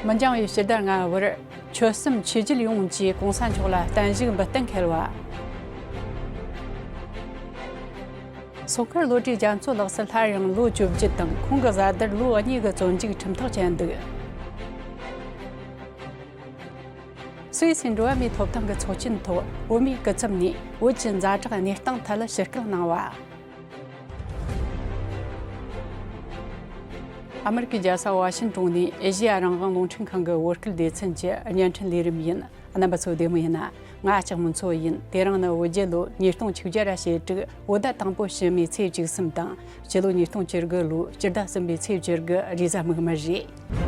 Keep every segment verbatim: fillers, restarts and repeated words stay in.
མི་འགྱངས་པའི་སྤྱི་ཟླ་ལྔ་བར་ཆོལ་གསུམ་ཆོས་བརྒྱུད་ཡོངས་ཀྱིས་གོང་ས་མཆོག་ལ་བརྟན་བཞུགས་འབུལ་གཏན་འཁེལ་བ། སོག་ཁར་བློ་གྲོས་རྒྱ་མཚོ་ལགས་སུ་སླར་ཡང་ལོ་བཅུ་བརྒྱད་དང་ཁོང་གི་བཟའ་ཟླར་ལོ་གཉིས་ཀྱི་བཙོན་འཇུག་ཁྲིམས་ཐག་བཅད་འདུག་སུད་སིའི་འགྲོ་བ་མིའི་ཐོབ་ཐང་གི་ཚོགས་ཆེན་ཐོག་བོད་མིའི་སྐུ་ཚབ་ནས་བོད་ཀྱི་ཛ་དྲག་གནས་སྟངས་ཐད་ལ་ཞུ་སྐུལ་གནང་བ། ཨ་མེ་རི་ཀའི་རྒྱལ་ས་ཝ་ཤིང་ཏོང་ནས་ཨེ་ཤེ་ཡ་རང་དབང་རླུང་འཕྲིན་ཁང་གི་བོད་སྐད་སྡེ་ཚན་གྱི་བརྙན་འཕྲིན་ལས་རིམ་ཡིན། རྣམ་པ་ཚོ་བདེ་མོ་ཡིན་ན། ང་ལྕགས་མོ་མཚོ་ཡིན། དེ་རིང་ནི་བོད་རྒྱལ་ལོ་ཉིས་སྟོང་བཅུ་བརྒྱ་ར་ཞེ་དྲུག་བོད་ཟླ་དང་པོ་ཕྱི་མའི་ཚེས་བཅུ་གསུམ་དང་། སྤྱི་ལོ་ཉིས་སྟོང་བཅུ་དགུ་ལོའི་སྤྱི་ཟླ་གསུམ་པའི་ཚེས་བཅུ་དགུ་རེས་གཟའ་མིག་དམར་རེད།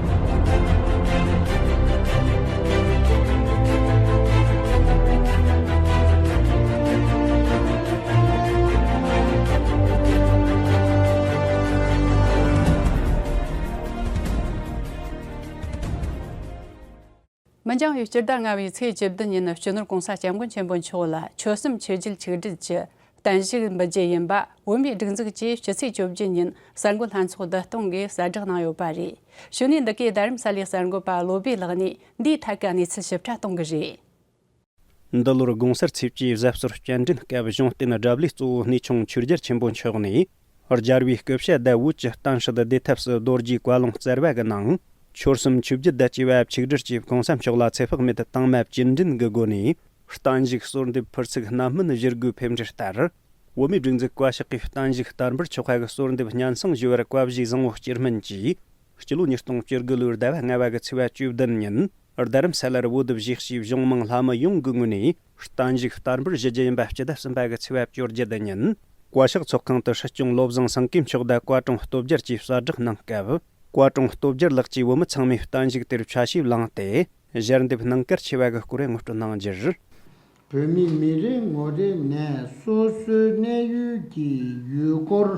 མི་འགྱངས་པའི་སྤྱི་ཟླ་ལྔ་བའི་ཚེས་བཅུ་བདུན་ཉིན་སྤྱི་ནོར་གོང་ས་སྐྱབས་མགོན་ཆེན་པོ་མཆོག་ལ་ཆོལ་གསུམ་ཆོས་བརྒྱུད་ཆིག་སྒྲིལ་གྱི་བརྟན་བཞུགས་འབུལ་རྒྱུ་ཡིན་པ་བོད་མིའི་སྒྲིག་འཛུགས་ཀྱིས་ཕྱི་ཚེས་བཅོ་བརྒྱད་ཉིན་གསར་འགོད་ལྷན་ཚོགས་བསྡུ་སྟངས་ཀྱིས་གསལ་བསྒྲགས་གནང་ཡོད་པ་རེད། གཞུག་ནས་འདི་གའི་རྡ་རམ་ས་ལའི་གསར་འགོད་པ་བློ་བྷེ་ལགས་ནས་འདིའི་ཐད་ཀྱི་གནས་ཚུལ་ཞིབ་ཕྲ་གཏོང་གི་རེད། འདི་ལོར་དགོང་སར་ཚེས་བཅུའི་གཟའ་ཟོར་སྤྱན་འདྲེན་སྐབས་གཞུང་བསྟེན་གྲྭ་བླའི་གཙོ་བོ་གནས་ཆུང་ཆོས་རྒྱལ་ཆེན་པོ་མཆོག་ནས། རྒྱལ་བའི་སྐུ་ཕྱྭ་དང་བོད་ཀྱི་གཏམ་སྲིད་བདེ་ཐབས་སུ་རྡོ་རྗེའི་བཀའ་ལུང་སྩལ་བ་གི་ནང་། ཆོལ་གསུམ་ཆོས་བརྒྱུད་དང་བཅས་པ་ཆིག་སྒྲིལ་གྱིས་གོང་ས་མཆོག་ལ་ཚེ་དཔག་མེད་དུ་དྭངས་མ་བཅུད་འདྲེན་གྱི་སྒོ་ནས། བརྟན་བཞུགས་གསོལ་འདེབས་ཕུལ་ཚུལ་རྣམ་སྨིན་ཞུ་སྒོའི་ཕེབས་འབྲས་ལྟར། བོད་མིའི་སྒྲིག་འཛུགས་བཀའ་ཤག་གིས་བརྟན་བཞུགས་བསྟར་འབུལ་ཆོག་ཁ་གི་གསོལ་འདེབས་སྙན་སེང་ཞུ་བར་བཀའ་བཞེས་བཟང་བོ་སྤྱིར་སྨིན་གྱིས། སྤྱི་ལོ་ཉིས་སྟོང་བཅུ་དགུ་ལོའི་ཟླ་བ་ལྔ་བ་གི་ཚེས་པ་བཅུ་བདུན་ཉིན། རྡ་རམ་ས་ལར་བོད་དུ་བཞུགས་སའི་གཞུང་མང་བླ་མ་ཡོངས་ཀྱི་ངོས་ནས་བརྟན་བཞུགས་བསྟར་འབུལ་ཞུ་རྒྱུ་ཡིན་པ་སྤྱི་ཟླ་གསུམ་པ་གི་ཚེས་པ་བཅོ་བརྒྱད་ཉིན། བཀའ་ཤག་ཚོགས་ཁང་དུ་སྲིད་སྐྱོང་བློ་བཟང་སེང་གེ་མཆོག་དང་བཀའ་དྲུང་སྟོབས་རྒྱལ་གྱིས་གསལ་བསྒྲགས་གནང་སྐབས། བཀའ་དྲུང་སྟོབས་རྒྱལ་ལགས་ཀྱིས་བོད་མི་ཚང་མས་བརྟན་བཞུགས་དེར་ཆ་ཞིབ་བླངས་ཏེ། ཞལ་འདེབས་གནང་གལ་ཆེ་བ་གི་སྐོར་ངོ་སྤྲོད་གནང་རྒྱུར། བོད་མི་མི་རེ་ངོ་རེ་ནས་སོ་སོའི་གནས་ཡུལ་གྱི་ཡུལ་སྐོར་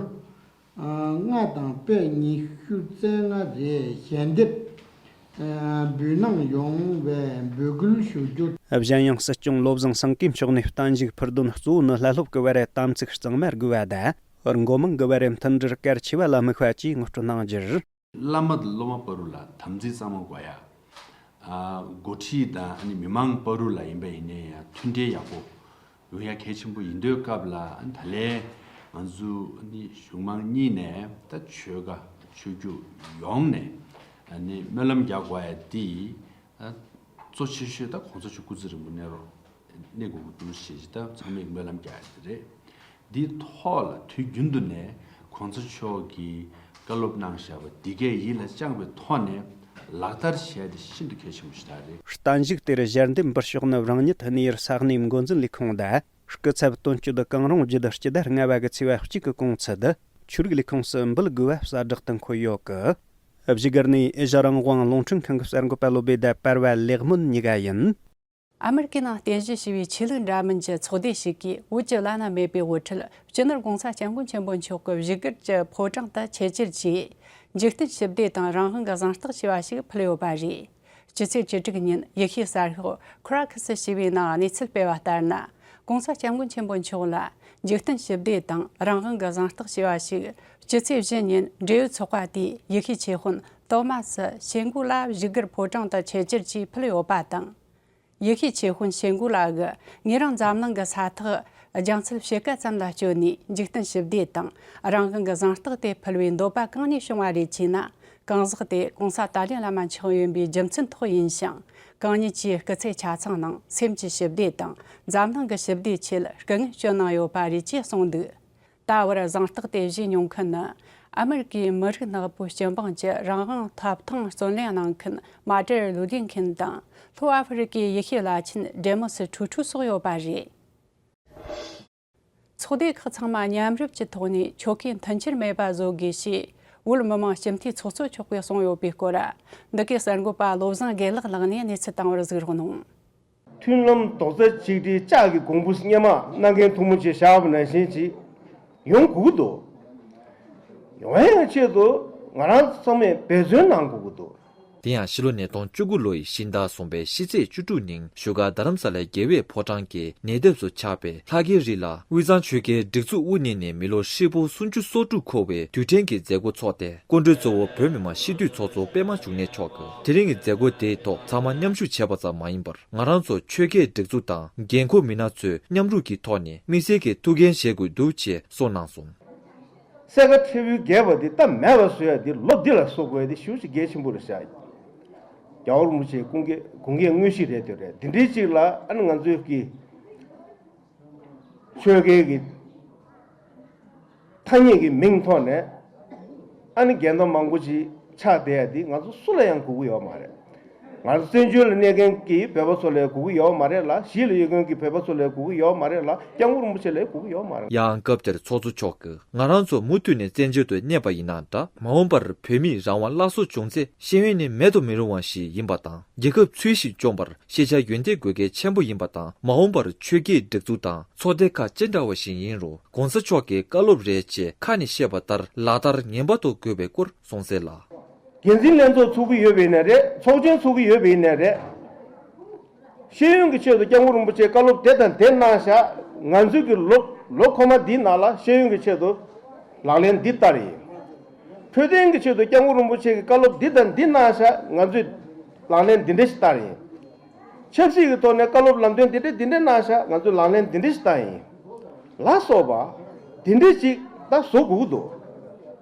ལྔ་དང་པད་ཉི་ཤུ་རྩ་ལྔ་རེ་ཞལ་འདེབས་འབུལ་གནང་ཡོང་བའི་འབོད་སྐུལ་ཞུ་རྒྱུ། གཞན་ཡང་སྲིད་སྐྱོང་བློ་བཟང་སེང་གེ་མཆོག་ནས་བརྟན་བཞུགས་ཕུལ་དོན་གཙོ་བོ་ནི་བླ་སློབ་ཀྱི་བར་དམ་ཚིག་གཙང་མ་དགོས་པ་དང་། སྒོ་མང་གི་བར་མཐུན་སྒྲིལ་གལ་ཆེ་བ་ལ་དམིགས་པ་བཅས་ངོ་སྤྲོད་གནང་རྒྱུར། བླ་མ་དང་སློབ་མ་བར་ལ་དམ་ཚིག་གཙང་མ་དགོས་ཡ། ཨ། འགོ་ཁྲིད་དང་ཨ་ནི་མི་མང་བར་ལ་ཡིན་པ་ཡིན་ནའི་ཡང་མཐུན་འབྲེལ་ཡག་པོ་ཡོང་ཡ་གལ་ཆེན་པོ་ཡིན་དུས་སྐབས་ལ། ཨ་ནི་ད་ལན་ང་ཚོ་ཨ་ནི་གཞུང་མང་གཉིས་ནས་ད་ཆོལ་ཁ་ཆོས་བརྒྱུད་ཡོངས་ནས་ཨ་ནི་སྨོན་ལམ་རྒྱག་དགོས་ཡ་འདི། ཨ། གཙོ་ཆེ་ཤོས་ད་གོང་ས་མཆོག་སྐུ་ཚེ་རིང་པོ་གནས་རོགས། གནས་དགོས་ཀྱི་འདུག་ཞེས་ད་ཚང་མས་སྨོན་ལམ་རྒྱག་ཡ་དེ་རེད། འདིའི་ཐོག་ལ་དུས་རྒྱུན་དུ་ནས་གོང་ས་མཆོག་གིས་བཀའ་སློབ་གནང་བཞག་པ་འདི་གས་ཡིད་ལ་བཅངས་པའི་ཐོག་ནས་ལག་བསྟར་བྱས་ཏེ་ཤིན་ཏུ་གལ་ཆེན་པོ་ཞིག་ད་རེད། བརྟན་བཞུགས་དེར་ཞལ་འདེབས་འབུལ་ཕྱོགས་ནི་རང་ཉིད་གནས་ཡུལ་ས་གནས་འགོ་འཛིན་ལས་ཁུངས་དང་། སྐུ་ཚབ་དོན་གཅོད་གང་རུང་བརྒྱུད་སྤྱི་ཟླ་ལྔ་བ་གི་ཚེས་པ་གཅིག་གི་གོང་ཚད། ཆོས་རིག་ལས་ཁུངས་སུ་འབུལ་དགོས་པ་གསལ་བསྒྲགས་དུ་འཁོད་ཡོད་ཀི། བཞུགས་སྒར་ནས་ཨེ་ཤ་རང་དབང་རླུང་འཕྲིན་ཁང་གི་གསར་འགོད་པ་བློ་བྷེ་དང་པར་བ་ལེགས་སྨོན་གཉིས་ཀ་ཡིན། ཨ་མེ་རི་ཀའི་ནང་རྟེན་གཞི་བྱས་པའི་ཆོས་ལུགས་འདྲ་མིན་གྱི་ཚོགས་སྡེ་ཞིག་གིས་བོད་ཀྱི་བླ་ན་མེད་པའི་དབུ་ཁྲིད་སྤྱི་ནོར་༧གོང་ས་༧སྐྱབས་མགོན་ཆེན་པོ་མཆོག་གི་བཞུགས་སྒར་གྱི་ཕོ་བྲང་དུ་ཆེད་བཅར་གྱིས། འཇིག་རྟེན་ཞི་བདེ་དང་རང་དབང་གི་གཟེངས་རྟགས་ཞེས་པ་ཞིག་ཕུལ་ཡོད་པ་རེད། སྤྱི་ཚེས་བཅུ་དྲུག་ཉིན་ཡེ་ཤུའི་གསར་ཤོག་Crackle་ཞེས་པའི་ནང་གནས་ཚུལ་སྤེལ་བ་ལྟར་ན། ༧གོང་ས་༧སྐྱབས་མགོན་ཆེན་པོ་མཆོག་ལ་འཇིག་རྟེན་ཞི་བདེ་དང་རང་དབང་གི་གཟེངས་རྟགས་ཞེས་པ་ཞིག་སྤྱི་ཚེས་བཞི་ཉིན་འབྲེལ་ཡོད་ཚོགས་པ་དེས་ཡེ་ཤུའི་ཆོས་དཔོན་ཏོ་མ་སི་ཤེ་གུ་ལ་བཞུགས་སྒར་ཕོ་བྲང་དུ་ཆེད་བཅར་གྱིས་ཕུལ་ཡོད་པ་དང་། ཡེ་ཤུའི་ཆོས་དཔོན་ཤེ་གུ་ལ་གིས་ངེད་རང་འཛམ་གླིང་གི་ས་ཐག་རྒྱ་མཚོའི་ཕྱེད་ཀ་ཙམ་ལ་བསྐྱོད་ནས་འཇིག་རྟེན་ཞི་བདེ་དང་རང་དབང་གི་གཟེངས་རྟགས་དེ་ཕུལ་བའི་འདོད་པ་གང་ནས་བྱུང་བ་རེད་ཅེ་ན། གང་ཟག་དེ་༧གོང་ས་ཏཱ་ལའི་བླ་མ་མཆོག་ཡིན་པའི་རྒྱུ་མཚན་ཐོག་ཡིན་ཞིང་། གང་ཉིད་ཀྱི་སྐུ་ཚེ་ཆ་ཚང་ནང་སེམས་ཀྱི་ཞི་བདེ་དང་འཛམ་གླིང་གི་ཞི་བདེའི་ཆེད་སྐུ་ངལ་བསྐྱོན་གནང་ཡོད་པ་རེད་ཅེས་གསུངས་འདུག་ད་བར་གཟེངས་རྟགས་དེ་བཞེས་མྱོང་མཁན་ནི། ཨ་མེ་རི་ཀའི་མི་རིགས་ནག་པོའི་སྤྱི་འབངས་ཀྱི་རང་དབང་ཐོབ་ཐང་བརྩོན་ལེན་གནང་མཁན་མཱ་ཏིན་ལུ་ཐེར་ཁིན་དང་། ལྷོ་ཨ་ཧྥེ་རི་ཀའི་ཡེ་ཤུའི་བླ་ཆེན་ཌེ་མོ་སི་ཁྲུ་ཁྲུ་སོགས་ཡོད་པ་རེད། ཚོགས་སྡེ་ཁག་ཚང་མ་མཉམ་རུབ་ཀྱི་ཐོག་ནས་ཆོལ་ཁའི་མཐུན་འགྱུར་མེད་པ་བཟོ་དགོས་ཞེས་བོད་མི་མང་སྤྱི་འཐུས་ཚོགས་གཙོ་མཆོག་གིས་གསུངས་ཡོད་པའི་སྐོར། འདི་གའི་གསར་འགོད་པ་བློ་བཟང་དགེ་ལེགས་ལགས་ནས་གནས་ཚུལ་བཏང་བར་གཟིགས་རོགས་གནང་། མཐུན་ལམ་རྡོག་རྩ་གཅིག་སྒྲིལ་ལྕགས་ཀྱི་གོང་བུ་སྔས་མ་སྣ་འགན་ཐུང་མོ་ཅིག་བཞག་པ་ནང་བཞིན་ཅིག་ཡོང་དགོས་ཀྱི་འདུག་ཡོང་ཡ་ཆེད་དུ་ང་རང་ཚང་མས་འབད་བརྩོན་གནང་དགོས་ཀྱི་འདུག་དེ་ཡང་ཕྱི་ལོ་ཉིས་སྟོང་བཅུ་དགུ་ལོ་ཡི་ཕྱི་ཟླ་གསུམ་པའི་ཕྱི་ཚེས་བཅུ་དྲུག་ཉིན་བཞུགས་སྒར་རྡ་རམ་ས་ལའི་རྒྱལ་བའི་ཕོ་བྲང་གི་ཉེ་འདབས་སུ་ཆགས་པའི་ལྷ་རྒྱལ་རི་ལ་དབུས་གཙང་ཆོལ་ཁའི་སྒྲིག་འཛུགས་དབུ་བརྙེས་ནས་མི་ལོ་ཧྲིལ་པོ་སུམ་ཅུ་སོ་དྲུག་འཁོར་བའི་དུས་དྲན་གྱི་མཛད་སྒོ་འཚོགས་ཏེ། སྐུ་མགྲོན་གཙོ་བོ་བོད་མི་མང་སྤྱི་འཐུས་ཚོགས་གཙོ་པད་མ་འབྱུང་གནས་མཆོག་གིས་དེ་རིང་གི་མཛད་སྒོ་དེའི་ཐོག་ཚང་མ་མཉམ་ཞུགས་བྱས་པ་ཙམ་མ་ཡིན་པར། ང་རང་ཚོ་ཆོལ་ཁའི་སྒྲིག་འཛུགས་དང་འགན་འཁུར་མི་སྣ་ཚོས་མཉམ་རུབ་ཀྱི་ཐོག་ནས་དམིགས་བསལ་གྱི་ཐུགས་འགན་བཞེས་དགོས་འདུག་ཅེས་གསུངས་གནང་སོང་། གསེར་ཁ་ཕྲེང་བའི་རྒྱས་པ་འདི་ད་མེད་པ་བཟོ་ཡ་འདི་ལོ་འདི་ལ་བཟོ་དགོས་ཡ་འདི་ཞེ་པོ་ཅིག་གལ་ཆེན་པོ་རེད་ཤག་རྒྱལ་བ་རིན་པོ་ཆེའི་དགུང་སྐེ་དགུང་སྐེ་དངོས་གཞི་རེད་དེ་རེད། འདི་འདྲའི་ཅིག་ལ་ཨ་ནི་ང་ཚོའི་གི་ཆོལ་ཁའི་གི་ཐ་སྙད་ཀྱི་མིང་ཐོག་ནས་ཨ་ནི་འགལ་ཟླ་མང་པོ་ཅིག་ཆགས་བསྡད་ཡ་འདི་ང་ཚོ་སུ་ལ་ཡང་དགོས་ཀྱི་ཡོད་མ་རེད། ང་ཚོ་བཙན་བྱོལ་ལ་གནས་མཁན་གྱི་བོད་པ་ཚོ་ལ་དགོས་ཀྱི་ཡོད་མ་རེད་ལ། གཞིས་ལ་ཡོད་མཁན་གྱི་བོད་པ་ཚོ་ལ་དགོས་ཀྱི་ཡོད་མ་རེད་ལ། སྐྱབས་མགོན་རིན་པོ་ཆེ་ལ་དགོས་ཀྱི་ཡོད་མ་རེད། ཡང་སྐབས་དེར་ཚོགས་གཙོ་མཆོག་གིས་ང་རང་ཚོ་མུ་མཐུད་ནས་བཙན་བྱོལ་དུ་གནས་པ་ཡིན་ན་འདྲ། མ་འོངས་པར་བོད་མིས་རང་དབང་སླར་གསོ་བྱུང་ཚེ་ཤེས་ཡོན་ནི་མེད་དུ་མི་རུང་བ་ཞིག་ཡིན་པ་དང་། རྒྱལ་ཁབ་ཚུལ་བཞིན་སྐྱོང་བར་ཤེས་བྱ་ཡོན་ཏན་དགོས་གལ་ཆེན་པོ་ཡིན་པ་དང་། མ་འོངས་པར་ཆོལ་ཁའི་སྒྲིག་འཛུགས་དང་ཚོགས་སྡེ་ཁག་ཅི་འདྲ་བ་ཞིག་ཡིན་རུང་། ༸གོང་ས་མཆོག་གི་བཀའ་སློབ་རེད་ཅེས་ཁ་ནས་བཤད་པ་ལྟར་ལག་བསྟར་ངེས་པར་དུ་དགོས་པའི་སྐོར་གསུངས་གསལ་ལ། འགན་འཛིན་ལྷན་ཚོགས་ཚུགས་ཀྱི་ཡོད་པ་ཡིན་ནའི་རེད། ཚོགས་ཆེན་ཚུགས་ཀྱི་ཡོད་པ་ཡིན་ནའི་རེད། ཤེས་ཡོན་གྱི་ཆེད་དུ་སྐྱབས་མགོན་རིན་པོ་ཆེས་བཀའ་སློབ་དེ་དང་དེ་གནང་བཞག་ང་ཚོའི་གི་ལོ་ལོ་འཁོར་མ་འདིའི་ནང་ལ་ཤེས་ཡོན་གྱི་ཆེད་དུ་ལག་ལེན་འདི་བསྟར་ཡིན། འཕྲོད་བསྟེན་གྱི་ཆེད་དུ་སྐྱབས་མགོན་རིན་པོ་ཆེ་གིས་བཀའ་སློབ་འདི་དང་འདི་གནང་བཞག་ང་ཚོས་ལག་ལེན་འདི་འདྲ་ཞིག་བསྟར་ཡིན། ཆབ་སྲིད་ཀྱི་ཐོག་ནས་བཀའ་སློབ་ལམ་སྟོན་འདི་འདྲ་འདི་འདྲ་གནང་བཞག་ང་ཚོས་ལག་ལེན་འདི་འདྲ་ཞིག་བསྟར་ཡིན། ལ་སོགས་པ་འདི་འདྲ་ཞིག་ད་བཟོ་དགོས་ཀྱི་འདུག་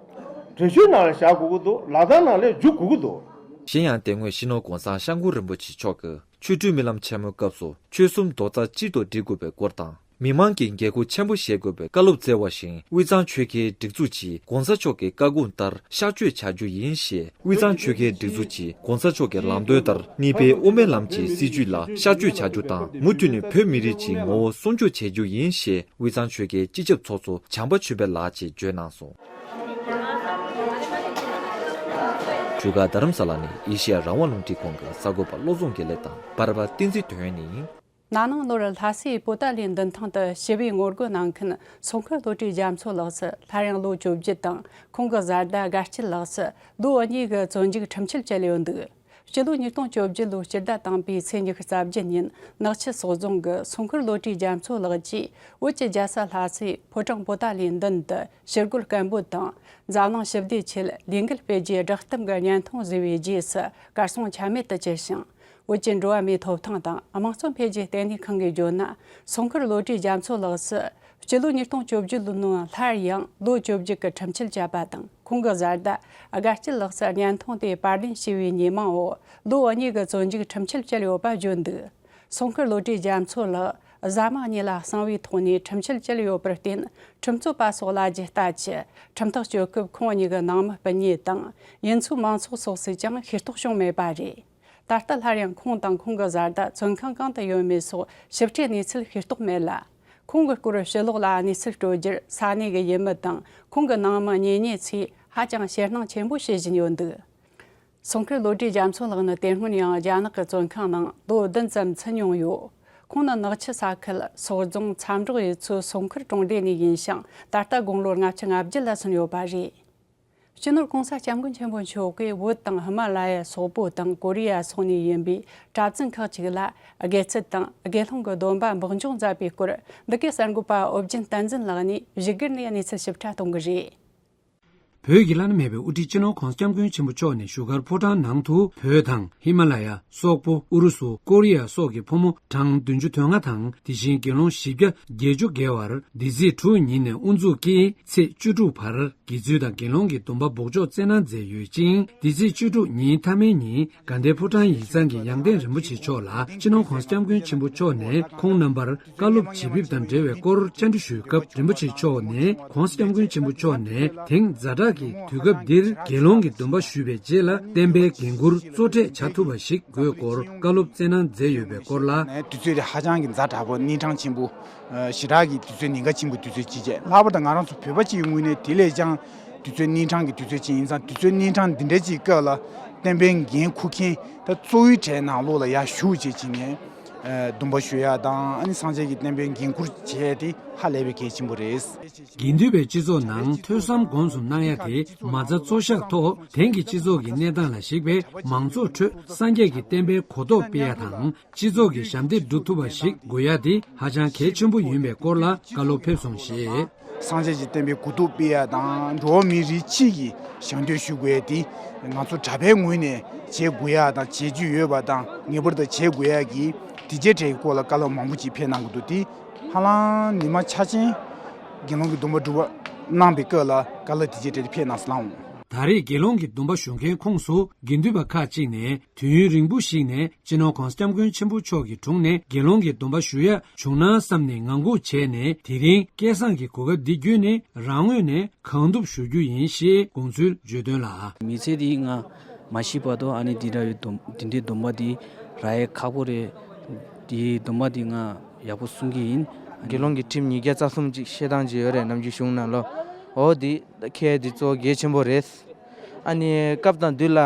གྲོས་ཆོད་ནང་ལ་བཞག་དགོས་ཀྱི་འདུག་ལག་བསྟར་ནང་ལ་འཇུག་དགོས་ཀྱི་འདུག་གཞན་ཡང་དེ་སྔོན་སྤྱི་ནོར་༸གོང་ས་༸སྐྱབས་མགོན་རིན་པོ་ཆེ་མཆོག་གིས་ཆོ་འཕྲུལ་སྨོན་ལམ་ཆེན་མོའི་སྐབས་སུ་ཆོལ་གསུམ་རྡོག་རྩ་གཅིག་ཏུ་སྒྲིལ་དགོས་པའི་སྐོར་དང་། མི་མང་གིས་འགན་ཁུར་ཆེན་པོ་བཞེས་དགོས་པའི་བཀའ་སློབ་སྩལ་བ་བཞིན། དབུས་གཙང་ཆོལ་ཁའི་སྒྲིག་འཛུགས་ཀྱིས་༸གོང་ས་མཆོག་གི་བཀའ་དགོངས་ལྟར་གཤགས་བཅོས་བྱ་རྒྱུ་ཡིན་ཞེས། དབུས་གཙང་ཆོལ་ཁའི་སྒྲིག་འཛུགས་ཀྱིས་༸གོང་ས་མཆོག་གི་ལམ་སྟོན་ལྟར་གཉིས་ཕན་དབུ་མའི་ལམ་གྱི་སྲིད་བྱུས་ལ་གཤགས་བཅོས་བྱ་རྒྱུ་དང་། མུ་མཐུད་ནས་བོད་མི་རིགས་ཀྱི་ངོ་བོ་སྲུང་སྐྱོབ་བྱེད་རྒྱུ་ཡིན་ཞེས། དབུས་གཙང་ཆོལ་ཁའི་སྤྱི་ཁྱབ་ཚོགས་གཙོ་བྱམས་པ་ཆོས་འཕེལ་ལགས་ཀྱིས་བརྗོད་གནང་སོང་། བཞུགས་སྒར་རྡ་རམ་ས་ལ་ནས་ཨེ་ཤེ་ཡ་རང་དབང་རླུང་འཕྲིན་ཁང་གི་གསར་འགོད་པ་བློ་བཟང་དགེ་ལེགས་དང་། པར་པ་བསྟན་འཛིན་དོན་ཡོད་ཡིན། ན་ནིང་ལོར་ལྷ་སའི་པོ་ཏཱ་ལའི་མདུན་ཐང་དུ་ཞི་བའི་ངོ་རྒོལ་གནང་མཁན་སུང་ཁུར་བློ་གྲོས་རྒྱ་མཚོ་ལགས་སུ་སླར་ཡང་ལོ་བཅོ་བརྒྱད་དང་། ཁོང་གི་བཟའ་ཟླ་དགའ་སྐྱིད་ལགས་སུ་ལོ་གཉིས་ཀྱི་བཙོན་འཇུག་ཁྲིམས་ཆད་བཅད་ཡོད་འདུག་སྤྱི་ལོ་ཉིས་སྟོང་བཅོ་བརྒྱད་ལོའི་སྤྱི་ཟླ་དང་པོའི་ཚེས་ཉི་ཤུ་རྩ་བརྒྱད་ཉིན། ནག་ཆུ་སོག་རྫོང་གི་སུང་ཁུར་བློ་གྲོས་རྒྱ་མཚོ་ལགས་ཀྱིས་བོད་ཀྱི་རྒྱལ་ས་ལྷ་སའི་ཕོ་བྲང་པོ་ཏཱ་ལའི་མདུན་དུ་ཞི་རྒོལ་སྐད་འབོད་དང་། འཛམ་གླིང་ཞི་བདེའི་ཆེད་ལས་འགུལ་སྤེལ་རྒྱུའི་བསྒྲགས་གཏམ་གྱི་བརྙན་ཐུང་བཟོས་པའི་རྗེས་སུ་གར་སོང་ཆ་མེད་དུ་གྱུར་ཞིང་། བོད་ཀྱི་འགྲོ་བ་མིའི་ཐོབ་ཐང་དང་དམངས་གཙོ་འཕེལ་རྒྱས་ལྟེ་གནས་ཁང་གིས་བརྗོད་ན། སུང་ཁུར་བློ་གྲོས་རྒྱ་མཚོ་ལགས་སུ་སྤྱི་ལོ་ཉིས་སྟོང་བཅོ་བརྒྱད་ལོའི་ནང་སླར་ཡང་ལོ་བཅོ་བརྒྱད་ཀྱི་ཁྲིམས་ཆད་བཅད་པ་དང་། ཁོང་གི་བཟའ་ཟླ་དགའ་སྐྱིད་ལགས་སུ་བརྙན་ཐུང་དེ་པར་ལེན་བྱས་པའི་ཉེས་མིང་འོག་ལོ་གཉིས་ཀྱི་བཙོན་འཇུག་ཁྲིམས་ཆད་བཅད་ཡོད་པ་བརྗོད་འདུག་སུང་ཁུར་བློ་གྲོས་རྒྱ་མཚོ་ལགས་གཟའ་མིག་གཉིས་ལ་གསང་བའི་ཐོག་ནས་ཁྲིམས་ཆད་བཅད་ཡོད་པར་བརྟེན། ཁྲིམས་རྩོད་པ་སོགས་ལ་ལྟ་རྒྱུ་ལྟར་གྱི་ཁྲིམས་ཐག་གཅོད་སྐབས་ཁོང་གཉིས་ཀྱི་ནང་མི་སྤུན་ཉེ་དང་། ཡུན་ཚོའི་མང་ཚོགས་སོགས་སུས་ཀྱང་ཤེས་རྟོགས་བྱུང་མེད་པ་རེད། ད་ལྟ་སླར་ཡང་ཁོང་དང་ཁོང་གི་བཟའ་ཟླ་བཙོན་ཁང་གང་དུ་ཡོད་མེད་སོགས་ཞིབ་ཕྲའི་གནས་ཚུལ་ཤེས་རྟོགས་མེད་ལ། ཁོང་གི་སྐོར་ཕྱི་ལོགས་ལ་གནས་ཚུལ་སྤྲོད་རྒྱུར་ས་གནས་ཀྱི་ཡུལ་མི་དང་ཁོང་གི་ནང་མི་གཉེན་ཉེ་ཚོས་ཧ་ཅང་ཞེད་སྣང་ཆེན་པོ་བྱེད་བཞིན་ཡོད་འདུག་སུང་ཁུར་བློ་གྲོས་རྒྱ་མཚོ་ལགས་ནི་དེ་སྔོན་ཡང་རྒྱ་ནག་གི་བཙོན་ཁང་ནང་ལོ་བདུན་ཙམ་ཚུད་མྱོང་ཡོད། ཁོང་ནི་ནག་ཆུ་ས་ཁུལ་སོག་རྫོང་མཚམས་འབྲོག་ཡུལ་ཚོའི་སུང་ཁུར་གྲོང་སྡེ་ནས་ཡིན་ཞིང་། ད་ལྟ་དགུང་ལོ་ལྔ་བཅུ་ང་བརྒྱད་ལ་སོན་ཡོད་པ་རེད། སྤྱི་ནོར་༸གོང་ས་༸སྐྱབས་མགོན་ཆེན་པོ་མཆོག་གིས་བོད་དང་ཧི་མ་ལ་ཡ་སོག་པོ་དང་ཀོ་རི་ཡ་སོགས་ནས་ཡིན་པའི་གྲྭ་བཙུན་ཁག་ཅིག་ལ་དགེ་ཚུལ་དང་དགེ་སློང་གི་སྡོམ་པ་འབོགས་འཇོག་མཛད་པའི་སྐོར། འདི་གའི་གསར་འགོད་པ་ཨོ་རྒྱན་བསྟན་འཛིན་ལགས་ནས་བཞུགས་སྒར་ནས་གནས་ཚུལ་ཞིབ་ཕྲ་གཏོང་གི་རེད། བོད་ཀྱི་བླ་ན་མེད་པའི་དབུ་ཁྲིད་སྤྱི་ནོར་༸གོང་ས་༸སྐྱབས་མགོན་ཆེན་པོ་མཆོག་ནས་བཞུགས་སྒར་ཕོ་བྲང་ནང་དུ་བོད་དང་ཧི་མ་ལ་ཡ། སོག་པོ། ཨུ་རུ་སུ། ཀོ་རི་ཡ་སོགས་ཀྱི་ཕོ་མོ་གྲངས་བདུན་ཅུ་དོན་ལྔ་དང་། དེ་བཞིན་དགེ་སློང་བཞི་བརྒྱ་བརྒྱད་ཅུ་བརྒལ་བར། འདི་ཚེས་དྲུག་ཉིན་ནས་དབུ་འཛུགས་ཀྱིས་ཚེས་བཅུ་དྲུག་བར་དགེ་ཚུལ་དང་དགེ་སློང་གི་སྡོམ་པ་འབོགས་འཇོག་སྩལ་གནང་མཛད་ཡོད་ཅིང་། འདི་ཚེས་བཅུ་དྲུག་ཉིན་མཐའ་མའི་ཉིན་དགའ་ལྡན་ཕོ་བྲང་ཡིག་ཚང་གི་ཡང་སྟེང་རིན་པོ་ཆེ་མཆོག་ལ་སྤྱི་ནོར་༸གོང་ས་༸སྐྱབས་མགོན་ཆེན་པོ་མཆོག་ནས་ཁོང་རྣམ་པར་བཀའ་སློབ་བྱེད་ཕེབས་དང་འབྲེལ་བའི་སྐོར་བཅར་འདྲི་ཞུས་སྐབས། རིན་པོ་ཆེ་མཆོག་ནས་༸གོང་ས་༸སྐྱབས་མགོན་ཆེན་པོ་མཆོག་ནས་དེང་ཛ་དྲག་གི་དུས་སྐབས་འདིར་དགེ་སློང་གི་སྡོམ་པ་ཞུས་པའི་རྗེས་ལ་བསྟན་པའི་འགན་འཁུར་གཙོ་གྲས་བྱ་ཐུབ་པ་ཞིག་དགོས་སྐོར་བཀའ་སློབ་སྩལ་གནང་མཛད་ཡོད་པའི་སྐོར་ལ། དུས་ཚོད་དེ་ཧ་ཅང་གི་ཛ་དྲག་པོ། གནས་གྲངས་ཆེན་པོ། ཞེ་དྲག་གི་དུས་ཚོད། ཉེན་ཁ་ཆེན་པོ་དུས་ཚོད་ཅིག་བྱས། ལྷག་པར་དུ་ང་རང་ཚོ་བོད་པ་སྤྱི་ཡི་ངོས་ནས་དེ་ལས་ཀྱང་དུས་ཚོད་གནས་གྲངས་ཀྱི་དུས་ཚོད་ཅིག་ཡིན་ཙང་། དུས་ཚོད་གནས་གྲངས་འདི་འདྲ་ཅིག་སྐབས་ལ་བསྟན་པའི་འགན་འཁུར་མཁན་ད་གཙོ་བོའི་གྲས་ནང་ལོགས་ལ་ཡར་ཞུགས་བྱས་བྱས་ནས། སྡོམ་པ་ཞུ་ཡ་དང་ཨ་ནི་སངས་རྒྱས་ཀྱི་བསྟན་པའི་འགན་འཁུར་བྱེད་ཡ་དེ་ཧ་ལས་པའི་གལ་ཆེན་པོ་རེད། དགེ་འདུན་པའི་སྤྱི་ཚོགས་ནང་ཐོས་བསམ་སྒོམ་གསུམ་གནང་ཡ་དེ་མ་རྩ་གཙོ་བཞག་ཐོག་དེང་གི་སྤྱི་ཚོགས་ཀྱི་གནས་སྟངས་ལ་གཞིགས་པའི་མང་ཚོགས་ཁྲོད་སངས་རྒྱས་ཀྱི་བསྟན་པའི་གོ་རྟོགས་སྤེལ་ཡ་དང་། སྤྱི་ཚོགས་ཀྱི་ཞབས་འདེགས་སྒྲུབ་ཐུབ་པ་ཞིག་དགོས་ཡ་དེ་ཧ་ཅང་གལ་ཆེན་པོ་ཡིན་པའི་སྐོར་ལ་བཀའ་སློབ་ཕེབས་སོང་ཞེས། སངས་རྒྱས་ཀྱི་བསྟན་པའི་གོ་རྟོགས་སྤེལ་ཡ་དང་འགྲོ་བ་མིའི་རིགས་སྤྱི་ཡི་ཞབས་འདེགས་ཞུ་དགོས་ཡ་དེ་ང་ཚོ་གྲྭ་པའི་ངོས་ནས་བྱེད་དགོས་ཡ་དང་བྱེད་རྒྱུ་ཡོད་པ་དང་ངེས་པར་དུ་བྱེད་དགོས་ཡ་གི་དེ་རྗེས་གྲས་ཀྱི་སྐོར་ལ་བཀའ་སློབ་མང་པོ་ཅིག་ཕེབས་གནང་གི་འདུག་དེ་ཧ་ལམ་ཉི་མ་ཆ་ཆེན་དགེ་སློང་གི་སྡོམ་པ་སྒྲུབ་པ་གནང་པའི་སྐབས་ལ་བཀའ་སློབ་དེ་རྗེས་གྲས་དེ་ཕེབས་གནང་སོང་། ད་རེས་དགེ་སློང་གི་སྡོམ་པ་ཞུ་མཁན་ཁོངས་སུ་དགེ་འདུན་པ་ཁག་ཅིག་ནས་དུས་ཡུན་རིང་པོ་ཞིག་ནས་སྤྱི་ནོར་༸གོང་ས་༸སྐྱབས་མགོན་ཆེན་པོ་མཆོག་གི་དྲུང་ནས་དགེ་སློང་གི་སྡོམ་པ་ཞུ་ཡ་བྱུང་ན་བསམ་ནས་ངང་སྒུག་བྱས་ནས་དེ་རིང་སྐལ་བཟང་གི་གོ་སྐབས་འདི་བརྒྱུད་ནས་རང་ངོས་ནས་གང་ཐུབ་ཞུ་རྒྱུ་ཡིན་ཞེས་དགོངས་ཚུལ་བརྗོད་དོན་ལ། མི་ཚེ་འདི་ང་མ་ཤི་བར་དུ་ཨ་ནི་འདི་འདྲ་བའི་སྡོམ་འདི་འདྲའི་སྡོམ་པ་འདི་རག་ཡས་ཁག་པོ་རེད། འདིའི་སྡོམ་པ་འདི་ང་ཡག་པོ་སྲུང་གི་ཡིན། དགེ་སློང་གི་ཁྲིམས་ཉིས་བརྒྱ་རྩ་གསུམ་ཅིག་བཤད་སྟངས་ཅིག་ཡོད་རེད། ནམ་རྒྱུན་གཞུང་ནང་ལོ། འོ་འདི་ཁྱེད་འདི་གཙོ་བོ་གལ་ཆེན་པོ་རེད། ཨ་ནི་སྐབས་དང་དུས་ལ་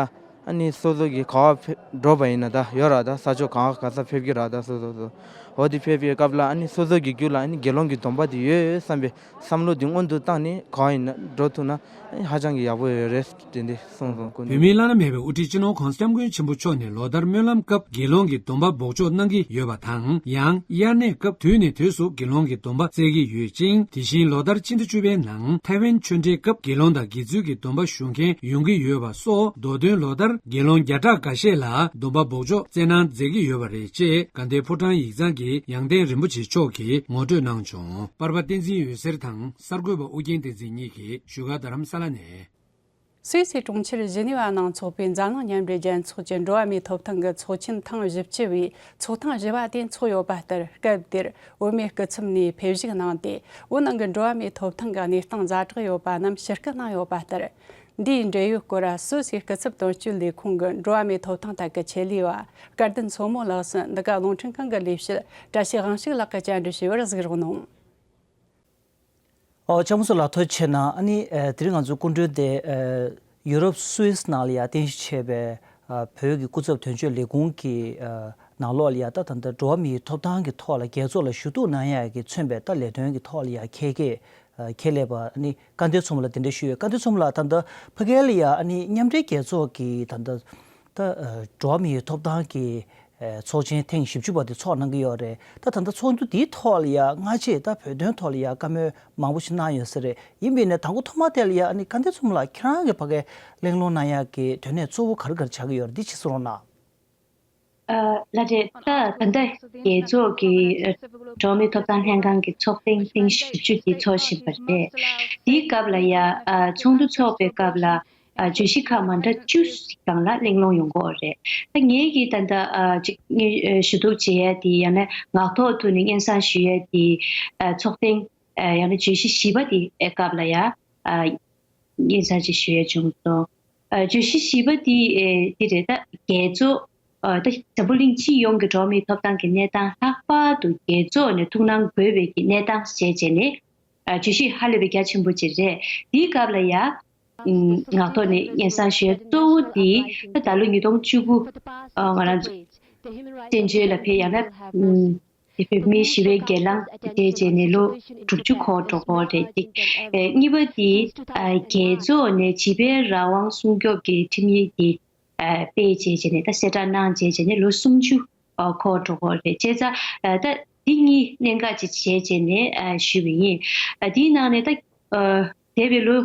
ཨ་ནི་སོ་སོ་གི་ག་བ་ཕེ་འགྲོ་བ་ཡིན་ན་ད་ཡོད་ར། ད་ས་ཕྱོགས་གང་ག་ས་ཕེབས་ཀྱི་ར། ད་སོ་སོ་སོ་འོ་འདི་ཕེབས་པའི་སྐབས་ལ་ཨ་ནི་སོ་སོ་གི་རྒྱུད་ལ་ཨ་ནི་དགེ་སློང་གི་སྡོམ་པ་འདི་ཡོད་བསམ་པའི་བསམ་བློ་འདི་སྔོན་དུ་བཏང་ནས་གང་ཡིན་ན་འགྲོ་ཐུབ་ན་ཧ་ཅང་གི་ཡག་པོ་ཡོད་རེད། དེ་འདི་གསུངས་སོང་སྐུ་མཁྱེན། བོད་མིའི་བླ་ན་མེད་པའི་དབུ་ཁྲིད་སྤྱི་ནོར་༸གོང་ས་༸སྐྱབས་མགོན་ཆེན་པོ་མཆོག་ནས་ལོ་ལྟར་སྨོན་ལམ་སྐབས་དགེ་སློང་གི་སྡོམ་པ་འབོགས་འཇོག་གནང་གི་ཡོད་པ་དང་། ཡང་དབྱར་གནས་སྐབས་དུས་ནས་དུས་སུ་དགེ་སློང་གི་སྡོམ་པ་བསྩལ་གྱི་ཡོད་ཅིང་། དེ་བཞིན་ལོ་ལྟར་སྤྱི་ཟླ་བཅུ་པའི་ནང་ཐའེ་ཝན་ཆོས་འབྲེལ་སྐབས་དགེ་སློང་དང་དགེ་ཚུལ་གྱི་སྡོམ་པ་ཞུ་མཁན་ཡོང་གི་ཡོད་པ་སོགས་མདོ་དོན་ལོ་ལྟར་དགེ་སློང་བརྒྱ་ཕྲག་འགའ་ཤས་ལ་སྡོམ་པ་འབོགས་འཇོག་བསྩལ་གནང་མཛད་ཀྱི་ཡོད་པ་རེད་ཅེས་དགའ་ལྡན་ཕོ་བྲང་ཡིག་ཚང་གི་ཡང་སྟེང་རིན་པོ་ཆེ་མཆོག་གིས་ངོ་སྤྲོད་གནང་བྱུང་། པར་པ་བསྟན་འཛིན་འོད་ཟེར་དང་། གསར་འགོད་པ་ཨུ་རྒྱན་བསྟན་འཛིན་གཉིས་ཀྱིས་བཞུགས་སྒར་རྡ་རམ་ས་ལ་ནས། སུད་སི་གྲོང་ཁྱེར་ཇི་ནི་ཝ་ནང་འཚོགས་པའི་འཛམ་གླིང་མཉམ་འབྲེལ་རྒྱལ་ཚོགས་ཀྱི་འགྲོ་བ་མིའི་ཐོབ་ཐང་གི་ཚོགས་ཆེན་ཐེངས་བཞི་བཅུ་བའི་ཚོགས་ཐེངས་བཞི་པ་དེ་འཚོགས་ཡོད་པ་ལྟར། སྐབས་དེར་བོད་མིའི་སྐུ་ཚབ་ནས་ཕེབས་བཞུགས་གནང་སྟེ། བོད་ནང་གི་འགྲོ་བ་མིའི་ཐོབ་ཐང་གི་གནས་སྟངས་ཛ་དྲག་ཡོད་པ་རྣམས་ཞུ་སྐུལ་གནང་ཡོད་པ་ལྟར། འདིའི་འབྲེལ་ཡོད་སྐོར་སུད་སིའི་སྐུ་ཚབ་དོན་གཅོད་ལས་ཁུངས་ཀྱི་འགྲོ་བ་མིའི་ཐོབ་ཐང་ཐད་ཀྱི་ཆེད་ལས་པ་སྐལ་ལྡན་མཚོ་མོ་ལགས་སུ་འདི་ག་རླུང་འཕྲིན་ཁང་གི་ལས་བྱེད་བཀྲ་ཤིས་དབང་ཕྱུག་ལགས་ཀྱིས་བཅར་འདྲི་ཞུས་པར་གཟིགས་རོགས་གནང་། ཨོ་ལྕམ་སྐུ་ལགས་ཐུགས་རྗེ་ཆེ་གནང་། ཨ་ནི་ཨ་དེ་རིང་ང་ཚོའི་སྐུ་མགྲོན་དེ་ཨ་ཡུ་རོབ་སུད་སི་ནང་ལ་ཡ་རྟེན་གཞི་བྱས་པའི་ཨ་བོད་ཀྱི་སྐུ་ཚབ་དོན་གཅོད་ལས་ཁུངས་ཀྱི་ཨ་ནང་ལོགས་ལ་ཡ་ད་ད་ལྟ་འགྲོ་བ་མིའི་ཐོབ་ཐང་གི་ཐོག་ལ་རྒྱལ་ཚོགས་ལ་ཞུ་གཏུག་གནང་ཡག་གི་མཚོན་པའི་ད་ལས་དོན་གྱི་ཐོག་ལ་ཡ་ཁྱེད་ཀྱིས་ཨ་ཁྱེད་ལས་པ་ཨ་ནི་སྐལ་ལྡན་མཚོ་མོ་ལ་དེ་འདྲ་ཞུས་ཡོད། སྐལ་ལྡན་མཚོ་མོ་ལགས་ད་ལྟ་ཕ་གི་ལ་ཡ་ཨ་ནི་མཉམ་འབྲེལ་རྒྱལ་ཚོགས་ཀྱི་ད་ལྟ་ད་ཨ་འགྲོ་བ་མིའི་ཐོབ་ཐང་གི་ཨ་ཚོགས་ཆེན་ཐེངས་བཞི་བཅུ་པ་དེ་ཚོགས་གནང་གི་ཡོད་རེད། ད་ད་ལྟ་ཚོགས་འདུ་འདིའི་ཐོག་ལ་ཡ་སྔ་རྗེས་ད་བོད་དོན་ཐོག་ལ་ཡ་བཀའ་མོལ་མང་པོ་ཞིག་གནང་ཡོད་ས་རེད། ཡིན་པས་ན་དང་པོ་ཐོག་མ་དེ་ལ་ཡ་ཨ་ནི་སྐལ་ལྡན་མཚོ་མོ་ལགས་ཁྱེད་རང་གི་ཕ་གིའི་གླེང་སློང་གནང་ཡག་གི་དོན་གནད་གཙོ་བོ་ག་རེ་ག་རེ་ཆགས་ཀྱི་ཡོད་རེད། འདི་ཕྱི་སོ་རོགས་གནང་། ཨ་ལགས་རེད། ད་ད་ལྟ་རྒྱལ་ཚོགས་ཀྱི་ཨ་འགྲོ་བ་མིའི་ཐོབ་ཐང་ལྷན་ཁང་གི་ཚོགས་ཐེངས་ཐེངས་བཞི་བཅུ་དེ་ཚོགས་བཞིན་པ་རེད། དེའི་སྐབས་ལ་ཡ་ཨ་ཚོགས་འདུ་ཚོགས་པའི་སྐབས་ལ་ཨ་བརྗོད་གཞི་ཁག་མ་འདྲ་བཅུ་ཞིག་སྒང་ལ་གླེང་སློང་ཡོང་གི་ཡོད་རེད། ད་ངེད་ཀྱིས་ད་ལྟ་ཨ་ཅིག་ཨ་ཞུ་གཏུག་བྱེད་ཡ་དེ་ཡང་ན་ངག་ཐོག་ཐོག་ནས་སྙན་སེང་ཞུ་ཡ་དེ་ཨ་ཚོགས་ཐེངས་ཨ་ཡང་ན་བརྗོད་གཞི་བཞི་པ་དེ་ཨ་སྐབས་ལ་ཡ་ཨ་སྙན་སེང་ཅིག་ཞུ་ཡ་བྱུང་སོང་། ཨ་བརྗོད་གཞི་བཞི་པ་དེ་ཨ་དེ་རེད། ད་རྒྱལ་ཚོགས་ཨ་ད་འཛམ་བུ་གླིང་སྤྱི་ཡོངས་ཀྱི་འགྲོ་བ་མིའི་ཐོབ་ཐང་གི་གནས་སྟངས་ལྷག་པར་དུ་རྒྱལ་ཚོགས་ནས་ཐུགས་སྣང་དགོས་པའི་གི་གནས་སྟངས་བྱས་བྱས་ནས་ཨ་བརྗོད་གཞི་ཧ་ལས་པའི་རྒྱ་ཆེན་པོ་ཅིག་རེད། དེའི་སྐབས་ལ་ཡ། ངག་ཐོག་ནས་སྙན་སེང་ཞུ་ཡ་གཙོ་བོ་དེ་ད་ད་ལོ་ཉིས་སྟོང་བཅུ་དགུ་ང་རང་ཚོ་བཙན་བྱོལ་ལ་ཕེབས་ཡང་ན་དེ་བོད་མིའི་ཞི་བའི་སྒེར་ལངས་དེ་བྱས་ནས་ལོ་དྲུག་ཅུ་འཁོར་འགྲོ་གི་རེད། གཅིག་གཉིས་པ་དེ་རྒྱལ་ཚོགས་ནས་བྱིས་པའི་རང་དབང་སྲུང་སྐྱོབ་ཀྱི་ཁྲིམས་ཡིག་དེ་སྤེལ་བྱས་བྱས་ནས་ད་གསལ་བསྒྲགས་གནང་བྱས་བྱས་ནས་ལོ་སུམ་ཅུ་འཁོར་འགྲོ་གི་རེད། བྱས་ཙང་ད་འདི་གཉིས་གནད་འགག་ཅིག་བྱས་བྱས་ནས་ཞུས་པ་ཡིན། དེའི་ནང་ནས་ད་འདས་པའི་ལོ་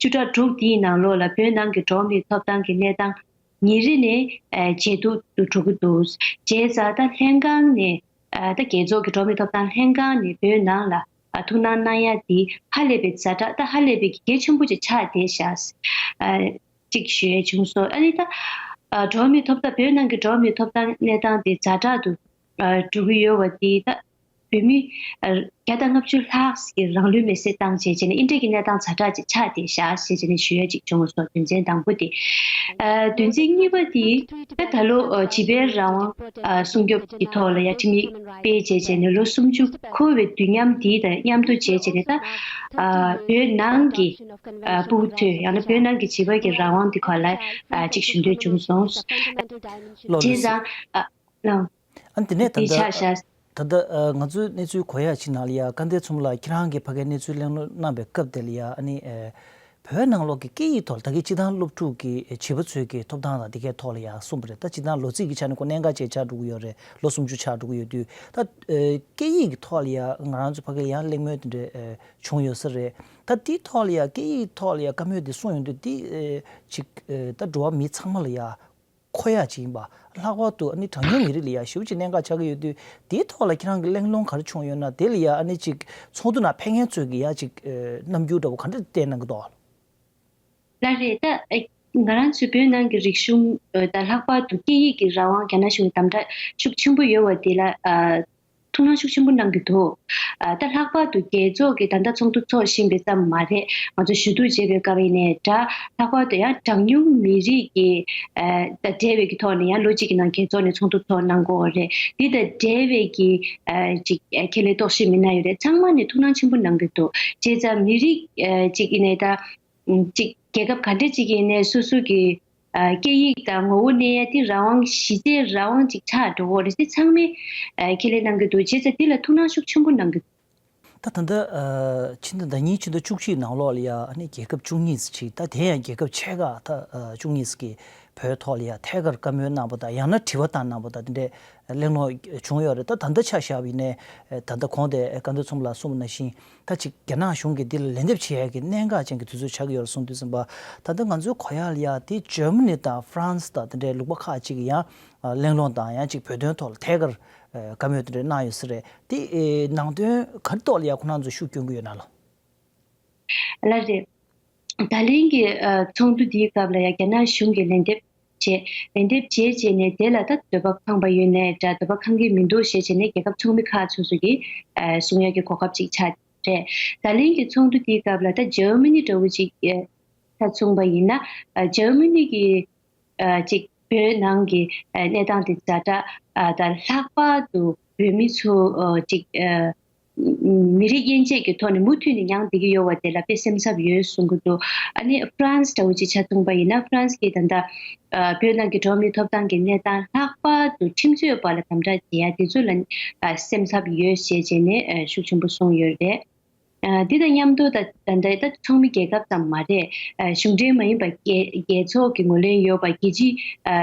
བཅུ་ཕྲག་དྲུག་འདིའི་ནང་ལོགས་ལ་བོད་ནང་གི་འགྲོ་བ་མིའི་ཐོབ་ཐང་གི་གནས་སྟངས་ཉིན་རེ་ནས་ཇེ་སྡུག་ཏུ་འགྲོ་གི་འདུག་བྱས་ཙང་ད་ལྷན་ཁང་ནས་ད་རྒྱལ་ཚོགས་ཀྱི་འགྲོ་བ་མིའི་ཐོབ་ཐང་ལྷན་ཁང་ནས་བོད་ནང་ལ་ཐུགས་སྣང་གནང་ཡ་དེ་ཧ་ལས་པའི་ཛ་དྲག་ད་ཧ་ལས་པའི་གལ་ཆེན་པོ་ཅིག་ཆགས་བསྡད་ཤག་ཅིག་ཞུ་ཡ་བྱུང་སོང་། ཨ་ནི་ད་འགྲོ་བ་མིའི་ཐོབ་ཐང་བོད་ནང་གི་འགྲོ་བ་མིའི་ཐོབ་ཐང་གནས་སྟངས་དེ་ཛ་དྲག་ཏུ་འགྲོ་གི་ཡོད་པ་དེ་ད། བོད་མི་བརྒྱ་དང་ལྔ་བཅུ་ལྷག་ཅིག་གིས་རང་ལུས་མེར་སྲེག་བཏང་བྱས་བྱས་ནས་འདི་འདྲའི་གི་གནས་སྟངས་ཛ་དྲག་ཅིག་ཆགས་བསྡད་ཤག་ཞེས་བྱས་ནས་ཞུ་ཡ་ཅིག་བྱུང་སོང་། དོན་ཚན་དང་པོ་དེ། ཨ་དོན་ཚན་གཉིས་པ་དེ་ད་ད་ལོ་ཨ་བྱིས་པའི་རང་དབང་ཨ་སྲུང་སྐྱོབ་ཀྱི་ཐོག་ལ་ཡ་ཁྲིམས་ཡིག་སྤེལ་བྱས་བྱས་ནས་ལོ་སུམ་ཅུ་འཁོར་བའི་དུས་མཉམ་དེ་དང་མཉམ་དུ་བྱས་བྱས་ནས་ད་ཨ་བོད་ནང་གི་ཨ་སྤུ་གུ་ཚོའི་ཡང་ན་བོད་ནང་གི་བྱིས་པ་གི་རང་དབང་དེ་སྐོར་ལ་ཨ་ཅིག་ཞུ་འདོད་བྱུང་སོང་། བྱས་ཙང་ཨ། ལགས། ཨ་ནི་དེ་ནས་ད་དེ་ལྟ་ཆ་བཞག་ད་ལྟ་ཨ་ང་ཚོའི་གནས་ཚུལ་གོ་ཡག་ཅིག་ནང་ལ་ཡ་སྐལ་ལྡན་ཚོམ་ལགས་ཁྱེད་རང་གིས་ཕ་གིའི་གནས་ཚུལ་གླེང་སློང་གནང་བའི་སྐབས་དེ་ལ་ཡ་ཨ་ནི་ཨ་བོད་ནང་ལོགས་ཀྱི་སྐད་ཡིག་ཐོག་ལ་ད་གིན་སྤྱིར་བཏང་སློབ་ཕྲུག་གི་བྱིས་པ་ཚོའི་གི་ཐོབ་ཐང་དང་དེ་གའི་ཐོག་ལ་ཡ་གསུངས་པ་རེད། ད་སྤྱིར་བཏང་ལོ་ཚིགས་ཀྱི་ཆ་ནས་ཁོ་གནད་འགག་ཅིག་ཆགས་འགྲོ་གི་ཡོད་རེད། ལོ་སུམ་ཅུ་ཆགས་འགྲོ་གི་ཡོད་དུས་ད་ཨ་སྐད་ཡིག་གི་ཐོག་ལ་ཡ་ང་རང་ཚོ་ཕ་གིར་ཡང་གླེང་མོལ་དེ་འདྲ་ཨ་བྱུང་ཡོད་ས་རེད། ད་དེའི་ཐོག་ལ་ཡ་སྐད་ཡིག་ཐོག་ལ་ཡ་བཀའ་མོལ་དེ་གསུངས་ཡོང་དུས་དེ་ཨ་ཅིག་ཨ་ད་འགྲོ་བ་མི་ཚང་མ་ལ་ཡ་མཁོ་ཡག་ཅིག་ཡིན་པ། ལྷག་པར་དུ་ཨ་ནི་གྲངས་ཉུང་མི་རིགས་ལ་ཡ་ཞེ་པོ་ཅིག་གནད་འགག་ཆགས་ཀྱི་ཡོད་དུས། དེའི་ཐོག་ལ་ཁྱེད་རང་གི་གླེང་སློང་ག་རེ་བྱུང་ཡོད་ན། དེ་ལ་ཡ་ཨ་ནི་ཅིག་ཚོགས་འདུ་ནང་ཕེབས་མཁན་ཚོས་ཀྱི་ཡ་ཅིག་ཨ་རྣམ་འགྱུར་འདྲ་བོ་ག་འདྲ་བསྟན་གནང་གི་འདུག་ལགས་རེད། ད་ཨ་ང་རང་ཚོའི་བོད་ནང་གི་རིག་གཞུང་ཨ་དང་ལྷག་པར་དུ་སྐད་ཡིག་གི་རང་དབང་རྒྱ་ནག་གཞུང་གིས་དམ་དྲག་ཤུགས་ཆེན་པོ་ཡོད་པ་དེ་ལ་ཨ་ཐུགས་སྣང་ཤུགས་ཆེན་པོ་གནང་གི་འདུག་ཨ་ད་ལྷག་པར་དུ་རྒྱལ་ཚོགས་ཀྱི་ད་ལྟ་ཚོགས་འདུ་འཚོགས་བཞིན་པའི་ཙམ་མ་རེད། ང་ཚོ་ཞུ་གཏུག་བྱེད་པའི་སྐབས་ཡིན་ནའི་འདྲ། ལྷག་པར་དུ་ཡང་གྲངས་ཉུང་མི་རིགས་ཀྱི་ཨ་ད་འབྲེལ་བའི་གི་ཐོག་ནས་ཡང་ལོ་གཅིག་གི་ནང་རྒྱལ་ཚོགས་ནས་ཚོགས་འདུ་འཚོགས་གནང་དགོས་རེད། འདི་དང་འབྲེལ་བའི་གི་ཨ་ཅིག་ཨ་ཁས་ལེན་རྟོག་ཞིབ་མི་སྣ་ཡོད་རེད། ཚང་མ་ནས་ཐུགས་སྣང་ཆེན་པོ་གནང་གི་འདུག་བྱས་ཙང་མི་རིགས་ཨ་ཅིག་ཡིན་ནའི་ད། ཅིག་རྒྱལ་ཁབ་ག་འདྲ་ཅིག་ཡིན་ནའི་སོ་སོ་གི་ཨ་སྐད་ཡིག་དང་ངོ་བོ་གནས་ཡ་དེ་རང་དབང་གཞི་རྩའི་རང་དབང་ཅིག་ཆགས་འགྲོ་གི་རེད་ཟེར་ཚང་མས་ཨ་ཁས་ལེན་གནང་གི་འདུག་བྱས་ཙང་དེ་ལ་ཐུགས་སྣང་ཤུགས་ཆེན་པོ་གནང་གི་འདུག་ད་ད་ལྟ་ཨ་ཕྱི་ཟླ་ཟླ་ཉིན་ཕྱི་ཟླ་བཅུ་གཅིག་ནང་ལོགས་ལ་ཡ་ཨ་ནི་རྒྱལ་ཁབ་བཅུ་གཉིས་ཅིག་ད་དེ་ཡང་རྒྱལ་ཁབ་ཆེ་ཁག་ད་ཨ་བཅུ་གཉིས་ཀྱི་བོད་ཐོག་ལ་ཡ་ཐད་ཀར་བཀའ་མོལ་གནང་པ་དང་ཡང་ན་དྲི་བ་བཏང་གནང་པ་དང་དེ་འདྲའི་གླེང་སློང་བྱུང་ཡོད་རེད། ད་ད་ལྟ་ཆ་བཞག་པ་ཡིན་ནའི་ད་ལྟ་གོང་དེ་སྐལ་ལྡན་ཚོམ་ལགས་གསུངས་པ་ནང་བཞིན། ད་ཅིག་རྒྱ་ནག་གཞུང་གིས་འདི་ལ་ལན་འདེབས་བྱེད་ཡག་གི་གནད་འགག་ཅན་གྱི་དུས་ཚོད་ཆགས་ཀྱི་ཡོད་རེད་གསུངས་དུས་ཙམ་པ། ད་ལྟ་ང་ཚོའི་གོ་ཡག་ལ་ཡ་དེ་ཇར་མ་ནི་དང་ཧྥ་རན་སི་དང་དེ་འདྲའི་ལུང་པ་ཁག་ཅིག་གིས་ཡང་གླེང་སློང་དང་ཡང་ཅིག་བོད་དོན་ཐོག་ལ་ཐད་ཀར་བཀའ་མོལ་དེ་འདྲ་གནང་ཡོད་ས་རེད། དེ་ནང་དོན་ག་རེ་ཐོག་ལ་ཡ་ཁོ་རང་ཚོས་ཤུགས་སྐྱོན་གྱི་ཡོད་ན་ལགས། ལགས་རེད། ད་ལན་གྱི་ཚོགས་འདུ་འདིའི་སྐབས་ལ་ཡ་རྒྱ་ནག་གཞུང་གིས་ལན་འདེབས་བྱས། ལན་འདེབས་བྱས་རྗེས་ནས་དེ་ལ་ད་འདོད་པ་ཁེངས་པ་ཡོད་ནའི་འདྲ་འདོད་པ་ཁེངས་ཀྱི་མི་འདུག་ཞེས་བྱས་ནས་རྒྱལ་ཁབ་ཚོགས་མི་ཁག་སོ་སོ་གིས་ཨ་གསུང་ཡག་གི་གོ་སྐབས་ཅིག་ཆགས་རེད། ད་ལན་གྱི་ཚོགས་འདུ་དེའི་སྐབས་ལ་ད་ཇར་མ་ནི་འདྲ་བོ་ཅིག་ཨ་ཆ་མཚུངས་པ་ཡིན་ན་ཨ་ཇར་མ་ནི་གི་ཨ་ཅིག་བོད་ནང་གི་ཨ་གནས་སྟངས་དེ་ཛ་དྲག་ཨ་ད་ལྷག་པར་དུ་བོད་མི་ཚོ་ཨ་ཅིག་ཨ་མི་རིགས་དབྱེ་འབྱེད་ཀྱི་ཐོག་ནས་མུ་མཐུད་ནས་མྱངས་བསྡད་ཀྱི་ཡོད་པ་དེ་ལ་དཔེ་སེམས་འཚབ་ཡོད་གསུང་གི་འདུག་ཨ་ནི་ཧྥ་རན་སི་འདྲ་བོ་ཅིག་ཆ་མཚུངས་པ་ཡིན་ན་ཧྥ་རན་སི་གིས་ད་ལྟ་ཨ་བོད་ནང་གི་འགྲོ་བ་མིའི་ཐོབ་ཐང་གི་གནས་སྟངས་ལྷག་པར་དུ་ཁྲིམས་རྩོད་པ་ལ་དམ་དྲག་བྱེད་ཡ་དེ་ཚོ་ལ་ཨ་སེམས་འཚབ་ཡོད་ཞེས་བྱས་ནས་ཨ་ཤུགས་ཆེན་པོ་གསུངས་ཡོད་རེད། ཨ་འདི་དང་མཉམ་དུ་ད་ད་ལྟ་ད་ཚོགས་མི་རྒྱལ་ཁབ་ཙམ་མ་རེད། ཨ་གཞུང་འབྲེལ་མ་ཡིན་པ་རྒྱལ་རྒྱལ་ཚོགས་ཀྱི་ངོས་ལེན་ཡོད་པ་རྒྱལ་སྤྱིའི་ཨ་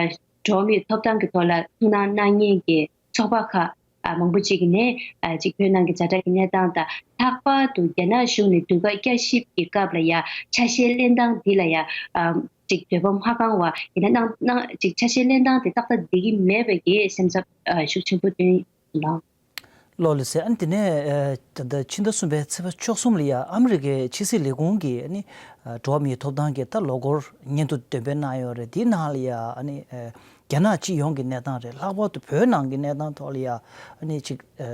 འགྲོ་བ་མིའི་ཐོབ་ཐང་གི་ཐོག་ལ་ཐུགས་སྣང་གནང་མཁན་གྱི་ཚོགས་པ་ཁག་ཨ་མང་པོ་ཅིག་གིས་ནས་ཨ་ཅིག་བོད་ནང་གི་ཛ་དྲག་གི་གནས་སྟངས་དང་ལྷག་པར་དུ་རྒྱ་ནག་གཞུང་ནས་ཟློས་གར་བསྐྱར་ཞིབ་ཀྱི་སྐབས་ལ་ཡ་ཆ་ཤས་ལེན་སྟངས་འདི་ལ་ཡ་ཨ་ཅིག་འདོད་པ་མ་ཁེངས་པ་ཡིན་ན་གནང་གནང་ཅིག་ཆ་ཤས་ལེན་སྟངས་དེ་ཏག་ཏག་བསྡད་ཀྱི་མེད་པ་གི་སེམས་འཚབ་ཨ་ཤུགས་ཆེན་པོ་བཏོན་ཡོད་ལགས། ལགས་ལགས་སེ། ཨ་ནི་དེ་ནས་ཨ་ད་ལྟ་ཕྱི་ཟླ་གསུམ་པའི་ཚེས་པ་བཅུ་གསུམ་ལ་ཡ་ཨ་མི་རི་ཀའི་ཕྱི་སྲིད་ལས་ཁུངས་ཀྱིས་ཨ་ནི་ཨ་འགྲོ་བ་མིའི་ཐོབ་ཐང་གི་ད་ལོ་འཁོར་སྙན་ཐོ་འདོན་སྤེལ་གནང་ཡོད་རེད། དེའི་ནང་ལ་ཡ་ཨ་ནི་ཨ་རྒྱ་ནག་སྤྱི་ཡོངས་ཀྱི་གནས་སྟངས་རེད། ལྷག་པར་དུ་བོད་ནང་གི་གནས་སྟངས་ཐོག་ལ་ཡ་ཨ་ནི་ཅིག་ཨ་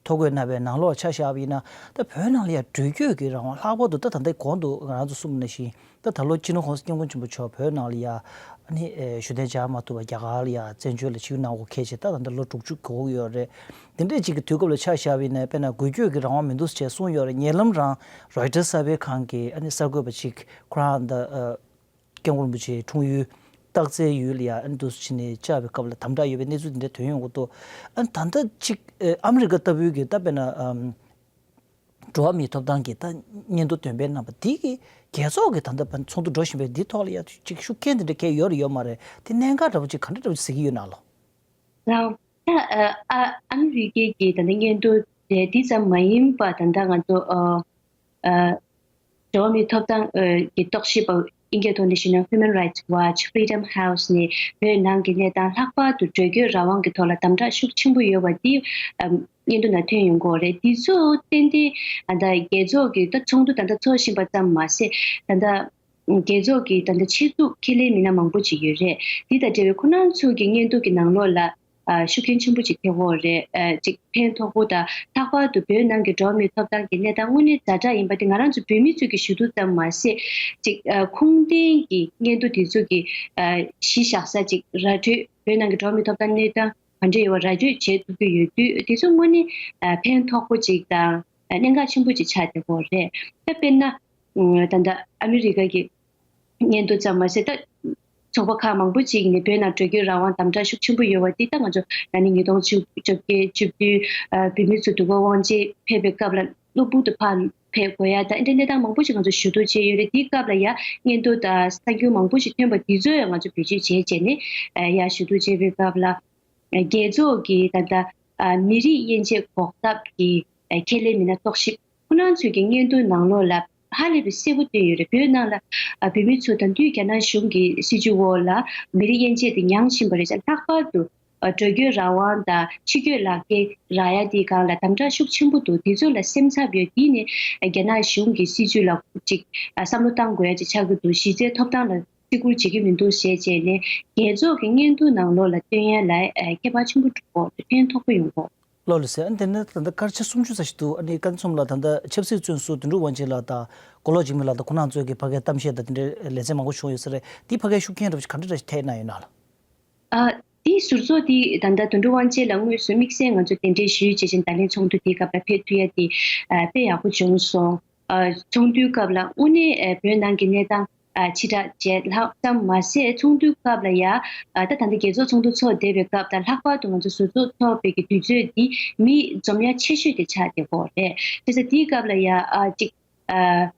ཐོ་འགོད་གནང་བའི་ནང་ལོགས་ཆ་བཞག་པ་ཡིན་ན། ད་བོད་ནང་ལ་ཡ་འགྲུལ་སྐྱོད་ཀྱི་རང་དབང་ལྷག་པར་དུ་ད་ད་ལྟའི་གོང་དུ་ང་རང་ཚོ་གསུངས་པ་ནང་བཞིན། ད་ད་ལོ་སྤྱི་ནོར་༸གོང་ས་༸སྐྱབས་མགོན་ཆེན་པོ་མཆོག་བོད་ནང་ལ་ཡ་ཨ་ནི་ཨེ་བཞུགས་གདན་འཇགས་མ་ཐུབ་པ་རྒྱ་གར་ལ་ཡ་བཙན་བྱོལ་ལ་ཆིབས་བསྒྱུར་གནང་དགོས་ཁེལ་བྱས་ད་ད་ལྟ་ལོ་དྲུག་ཅུ་འགོར་གྱི་ཡོད་རེད། དེ་འདྲས་ཅིག་གི་དུས་སྐབས་ལ་ཆ་བཞག་པ་ཡིན་ན་དཔེར་ན་འགུལ་སྐྱོད་ཀྱི་རང་དབང་མི་འདུག་ཅེས་གསུངས་ཡོད་རེད། ཉེ་ལམ་རང་རོའི་ཊར་གསར་སྤེལ་ཁང་གིས་ཨ་ནི་གསར་འགོད་པ་ཅིག་ཁོ་རང་ད་ཨ་སྐྱབས་མགོན་རིན་པོ་ཆེའི་འཁྲུངས་ཡུལ་སྟག་རྩེའི་ཡུལ་ལ་ཡ་ཨ་ནི་འདུག་སེ་བྱས་ནས་བཅར་བའི་སྐབས་ལ་དམ་དྲག་ཡོད་པའི་གནས་ཚུལ་དེ་འདྲ་ཐོན་ཡོང་གི་འདུག་ཨ་ནི་ད་ལྟ་ཅིག་ཨ་ཨ་མི་རི་ཀ་ལྟ་བུའི་གི་ད་དཔེར་ན་ཨམ། འགྲོ་བ་མིའི་ཐོབ་ཐང་གི་ད་སྙན་ཐོ་འདོན་སྤེལ་གནང་བ་འདི་གི་རྒྱལ་ཚོགས་ཀྱི་ད་ལྟ་ཚོགས་འདུ་འགྲོ་བཞིན་པའི་འདི་ཐོག་ལ་ཡ་ཅིག་ཤུགས་རྐྱེན་དེ་འདྲ་གང་ཡང་ཡོད་རེད་ཡོད་མ་རེད། དེ་གནད་འགག་འདྲ་པོ་ཅིག་ག་འདྲ་འདྲ་པོ་ཅིག་གཟིགས་ཀྱི་ཡོད་ན་ལགས། ལགས། ད་ཨ་ཨ་མི་རི་ཀའི་གི་ད་ལྟ་སྙན་ཐོ་དེ་འདི་ཙམ་མ་ཡིན་པ་ད་ལྟ་ང་ཚོ་ཨ་ཨ་འགྲོ་བ་མིའི་ཐོབ་ཐང་ཨ་གི་རྟོག་ཞིབ་པ་ཨིན་སྐད་ཐོག་ནས་ཞུས་ན་Human Rights Watch, Freedom House ནས་བོད་ནང་གི་གནས་སྟངས་ལྷག་པར་དུ་འགྲོ་སྐྱོད་རང་དབང་གི་ཐོག་ལ་དམ་དྲག་ཤུགས་ཆེན་པོ་ཡོད་པ་འདི་ཨ་སྙན་ཐོ་ནང་ཐོན་ཡོང་གི་ཡོད་རེད། འདི་ཚོ་ཏན་ཏན་ཨ་ད་རྒྱལ་ཚོགས་ཀྱི་ད་ཚོགས་འདུ་ད་ལྟ་འཚོགས་བཞིན་པ་ཙམ་མ་ཟད་ད་ལྟ་རྒྱལ་ཚོགས་ཀྱི་ད་ལྟ་ཆེད་འཛུགས་ཁས་ལེན་མི་སྣ་མང་པོ་ཅིག་ཡོད་རེད། འདི་དང་འབྲེལ་བའི་ཁོ་རང་ཚོ་གི་སྙན་ཐོ་གི་ནང་ལོགས་ལ་ཨ་ཤུགས་རྐྱེན་ཆེན་པོ་ཅིག་ཐེབས་ཀྱི་ཡོད་རེད། ཨ་ཅིག་ཕན་ཐོགས་པོ་དང་ལྷག་པར་དུ་བོད་ནང་གི་འགྲོ་བ་མིའི་ཐོབ་ཐང་གི་གནས་སྟངས་དངོས་གནས་ཛ་དྲག་ཡིན་པ་དེ་ང་རང་ཚོ་བོད་མི་ཚོས་ཀྱི་ཞུ་གཏུག་ཙམ་མ་ཟད་ཅིག་ཨ་ཁུངས་ལྡན་གྱི་སྙན་ཐོ་དེ་ཚོ་གི་ཨ་གཞི་བཞག་ས་ཅིག་ར་སྤྲོད་བོད་ནང་གི་འགྲོ་བ་མིའི་ཐོབ་ཐང་གནས་སྟངས་ག་འདྲ་ཡོད་པ་ར་སྤྲོད་བྱེད་ཐུབ་ཀྱི་ཡོད་དུས་དེ་ཚོ་དངོས་གནས་ཨ་ཕན་ཐོགས་པོ་ཅིག་དང་ཨ་གནད་འགག་ཆེན་པོ་ཅིག་ཆགས་བསྡད་ཀྱི་ཡོད་རེད། ད་དཔེར་ན་ད་ལྟ་ཨ་མི་རི་ཀ་གི་སྙན་ཐོ་ཙམ་མ་ཟད་ད་ ཚོགས་པ་ཁག་མང་པོ་ཅིག་ནས་བོད་ནང་བྲོས་བྱོལ་རང་དབང་དམ་དྲག་ཤུགས་ཆེན་པོ་ཡོད་པ་འདི་ད་ང་ཚོ་ན་ནིང་ཉིས་སྟོང་བཅུ་བཅོ་བརྒྱད་བཅུ་བདུན་བོད་མི་ཚོ་འདུ་འགོད་དབང་ཆེན་ཕེབས་པའི་སྐབས་ལ་གློ་བུར་དུ་ཕར་ཕེབས་དགོས་ཡ་ད་ཨེ་འདྲའི་གནས་སྟངས་མང་པོ་ཞིག་ང་ཚོ་ཞུ་གཏུག་བྱས་ཡོད་རེད། དེའི་སྐབས་ལ་ཡ་སྙན་ཐོ་དང་གསར་འགྱུར་མང་པོ་ཞིག་ཐོན་པ་དེ་ཚོ་ཡང་ང་ཚོ་བེད་སྤྱོད་བྱས་བྱས་ནས་ཡ་ཞུ་གཏུག་བྱས་པའི་སྐབས་ལ་རྒྱལ་ཚོགས་ཀྱི་ད་ལྟ་མི་རིགས་དབྱེ་འབྱེད་འགོག་ཐབས་ཀྱི་ཁས་ལེན་མི་སྣ་རྟོག་ཞིབ་ཁོ་རང་ཚོས་ཀྱི་སྙན་ཐོའི་ནང་ལོགས་ལ་ཧ་ལས་པའི་གསལ་པོ་བཏོན་ཡོད་རེད། བོད་ནང་ལ་བོད་མི་ཚོ་ད་དུང་རྒྱ་ནག་གཞུང་གི་སྲིད་བྱུས་འོག་ལ་མི་རིགས་དབྱེ་འབྱེད་དེ་ཉམས་བཞིན་པ་རེད། ལྷག་པར་དུ་བྲོས་བྱོལ་རང་དབང་དང་ཕྱི་སྐྱོད་ལག་འཁྱེར་རག་ཡ་དེའི་སྒང་ལ་དམ་དྲག་ཤུགས་ཆེན་པོ་འདུག་དེ་ཚོ་ལ་སེམས་འཚབ་ཡོད། དེ་ནི་རྒྱ་ནག་གཞུང་གི་སྲིད་བྱུས་ལ་ཅིག་བསམ་བློ་གཏང་དགོས་ཡ་ཅིག་ཆགས་ཀྱི་འདུག་གཞི་རྩའི་ཐོབ་ཐང་ལ་བརྩི་བཀུར་བྱེད་ཀྱི་མི་འདུག་ཞེས་བྱས་ནས་རྒྱལ་ཚོགས་ཀྱི་སྙན་ཐོའི་ནང་ལོགས་ལ་བཏོན་ཡ་ལ་ཁྱད་པར་ཆེན་པོ་འགྲོ་གི་ཕན་ཐོགས་པོ་ཡོང་གི། ལགས་ལགས་སེ། ཨ་ནི་དེ་ནས་ད་ལྟ་སྐར་ཆ་སུམ་ཅུ་ཙམ་ཞིག་འདུག་ཨ་ནི་སྐལ་བཟང་ཚེ་རིང་ལགས་ད་ལྟ་ཆབ་སྲིད་བཙོན་ཟུར་དོན་གྲུབ་དབང་ཆེན་ལགས་དང་མགོ་ལོག་འཇིགས་མེད་ལགས་དང་ཁོང་རྣམ་ཚོས་ཀྱི་ཕ་གིར་གཏམ་བཤད་དང་དེ་འདྲའི་ལེ་ཚན་མང་པོ་བྱུང་ཡོད་ས་རེད། དེ་ཕ་གིར་ཤུགས་རྐྱེན་འདྲ་པོ་ཞིག་ག་འདྲ་འདྲ་ཞིག་ཐེབས་གནང་ཡོད་ན་ལགས། ཨ། དེའི་ཟུར་ཚོགས་དེ་ད་ལྟ་དོན་གྲུབ་དབང་ཆེན་ལགས་དངོས་སུ་དམིགས་བསལ་ང་ཚོ་གདན་འདྲེན་ཞུས་བྱས་ཤིང་ད་ལན་ཚོགས་འདུ་དེའི་སྐབས་ལ་ཕེབས་ཐུབ་ཡ་དེ་ཨ་དཔེ་ཡག་པོ་བྱུང་སོང་། ཨ། ཚོགས་འདུའི་སྐབས་ལ་དངོས་གནས་ཨ་བོད་ནང་གི་གནས་སྟངས་ཨ་ཕྱི་བསྒྲགས་བྱས་ལྷག་ཙམ་མ་ཟད་ཚོགས་འདུའི་སྐབས་ལ་ཡ་ཨ་ད་ད་ལྟ་རྒྱལ་ཚོགས་ཚོགས་འདུ་ཚོགས་བསྡད་པའི་སྐབས་དང་ལྷག་པར་དུ་ང་ཚོ་ཟུར་ཚོགས་ཚོགས་པའི་གི་དུས་ཚོད་འདི་མི་འཛོམས་ཡ་ཆེ་ཤོས་དེ་ཆགས་བསྡད་ཡོད་རེད། བྱས་ཙང་དེའི་སྐབས་ལ་ཡ་ཨ་ཅིག་ཨ།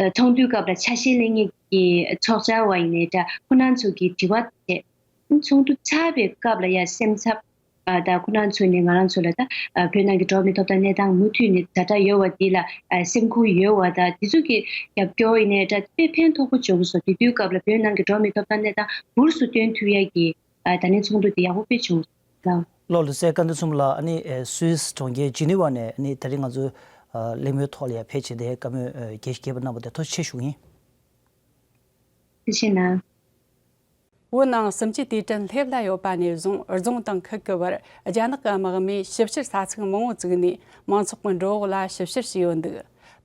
ཨ། ཚོགས་འདུའི་སྐབས་ལ་ཆ་ཤས་ལེན་མཁན་གྱི་ཚོགས་བཅར་བ་ཡིན་ནའི་འདྲ་ཁོ་རང་ཚོ་གི་དྲི་བ་དེ་ཚོགས་འདུ་ཚར་བའི་སྐབས་ལ་ཡ་སེམས་འཚབ་ཨ་ད་ཁོ་རང་ཚོ་ནས་ང་རང་ཚོ་ལ་ད་ཨ་བོད་ནང་གི་འགྲོ་བ་མིའི་ཐོབ་ཐང་གནས་སྟངས་མུ་མཐུད་ནས་ཛ་དྲག་ཡོད་པ་འདི་ལ་ཨ་སེམས་ཁུར་ཡོད་པ་དང་དེ་ཚོ་གི་རྒྱབ་སྐྱོར་ཡིན་ནའི་འདྲ་དཔེ་ཕན་ཐོགས་པོ་བྱུང་སོང་། དེ་དུས་སྐབས་ལ་བོད་ནང་གི་འགྲོ་བ་མིའི་ཐོབ་ཐང་གནས་སྟངས་འབུར་སུ་བཏོན་ཐུབ་ཡ་གི་ཨ་ད་ནི་ཚོགས་འདུ་དེ་ཡག་པོ་དཔེ་བྱུང་ལགས། ལགས་ལགས་སེ། སྐལ་བཟང་ཚེ་རིང་ལགས་ཨ་ནི་ཨེ་སུད་སི་གྲོང་ཁྱེར་ཇི་ནི་ཝ་ནས་ཨ་ནི་ད་རིང་ང་ཚོའི་ཨ་གླེང་མོལ་ཐོག་ལ་ཡ་ཕེབས་བྱས་ཏེ་བཀའ་མོལ་ཨེ་རྒྱས་རྒྱས་པ་གནང་བ་དེ་ཐུགས་རྗེ་ཆེ་ཞུ་ཡིན། ཐུགས་རྗེ་གནང་། བོད་ནང་གསུམ་བཅུའི་དུས་དྲན་སླེབས་ལ་ཡོད་པ་ནས་བཟུང་རྫོང་དང་ཁུལ་གྱི་བར་རྒྱ་ནག་གི་དམག་མིས་ཞིབ་བཤེར་ས་ཚིགས་མང་བོ་བཙུགས་ནས་མང་ཚོགས་ཀྱི་འགྲོ་འོང་ལ་ཞིབ་བཤེར་བྱས་ཡོད་འདུག་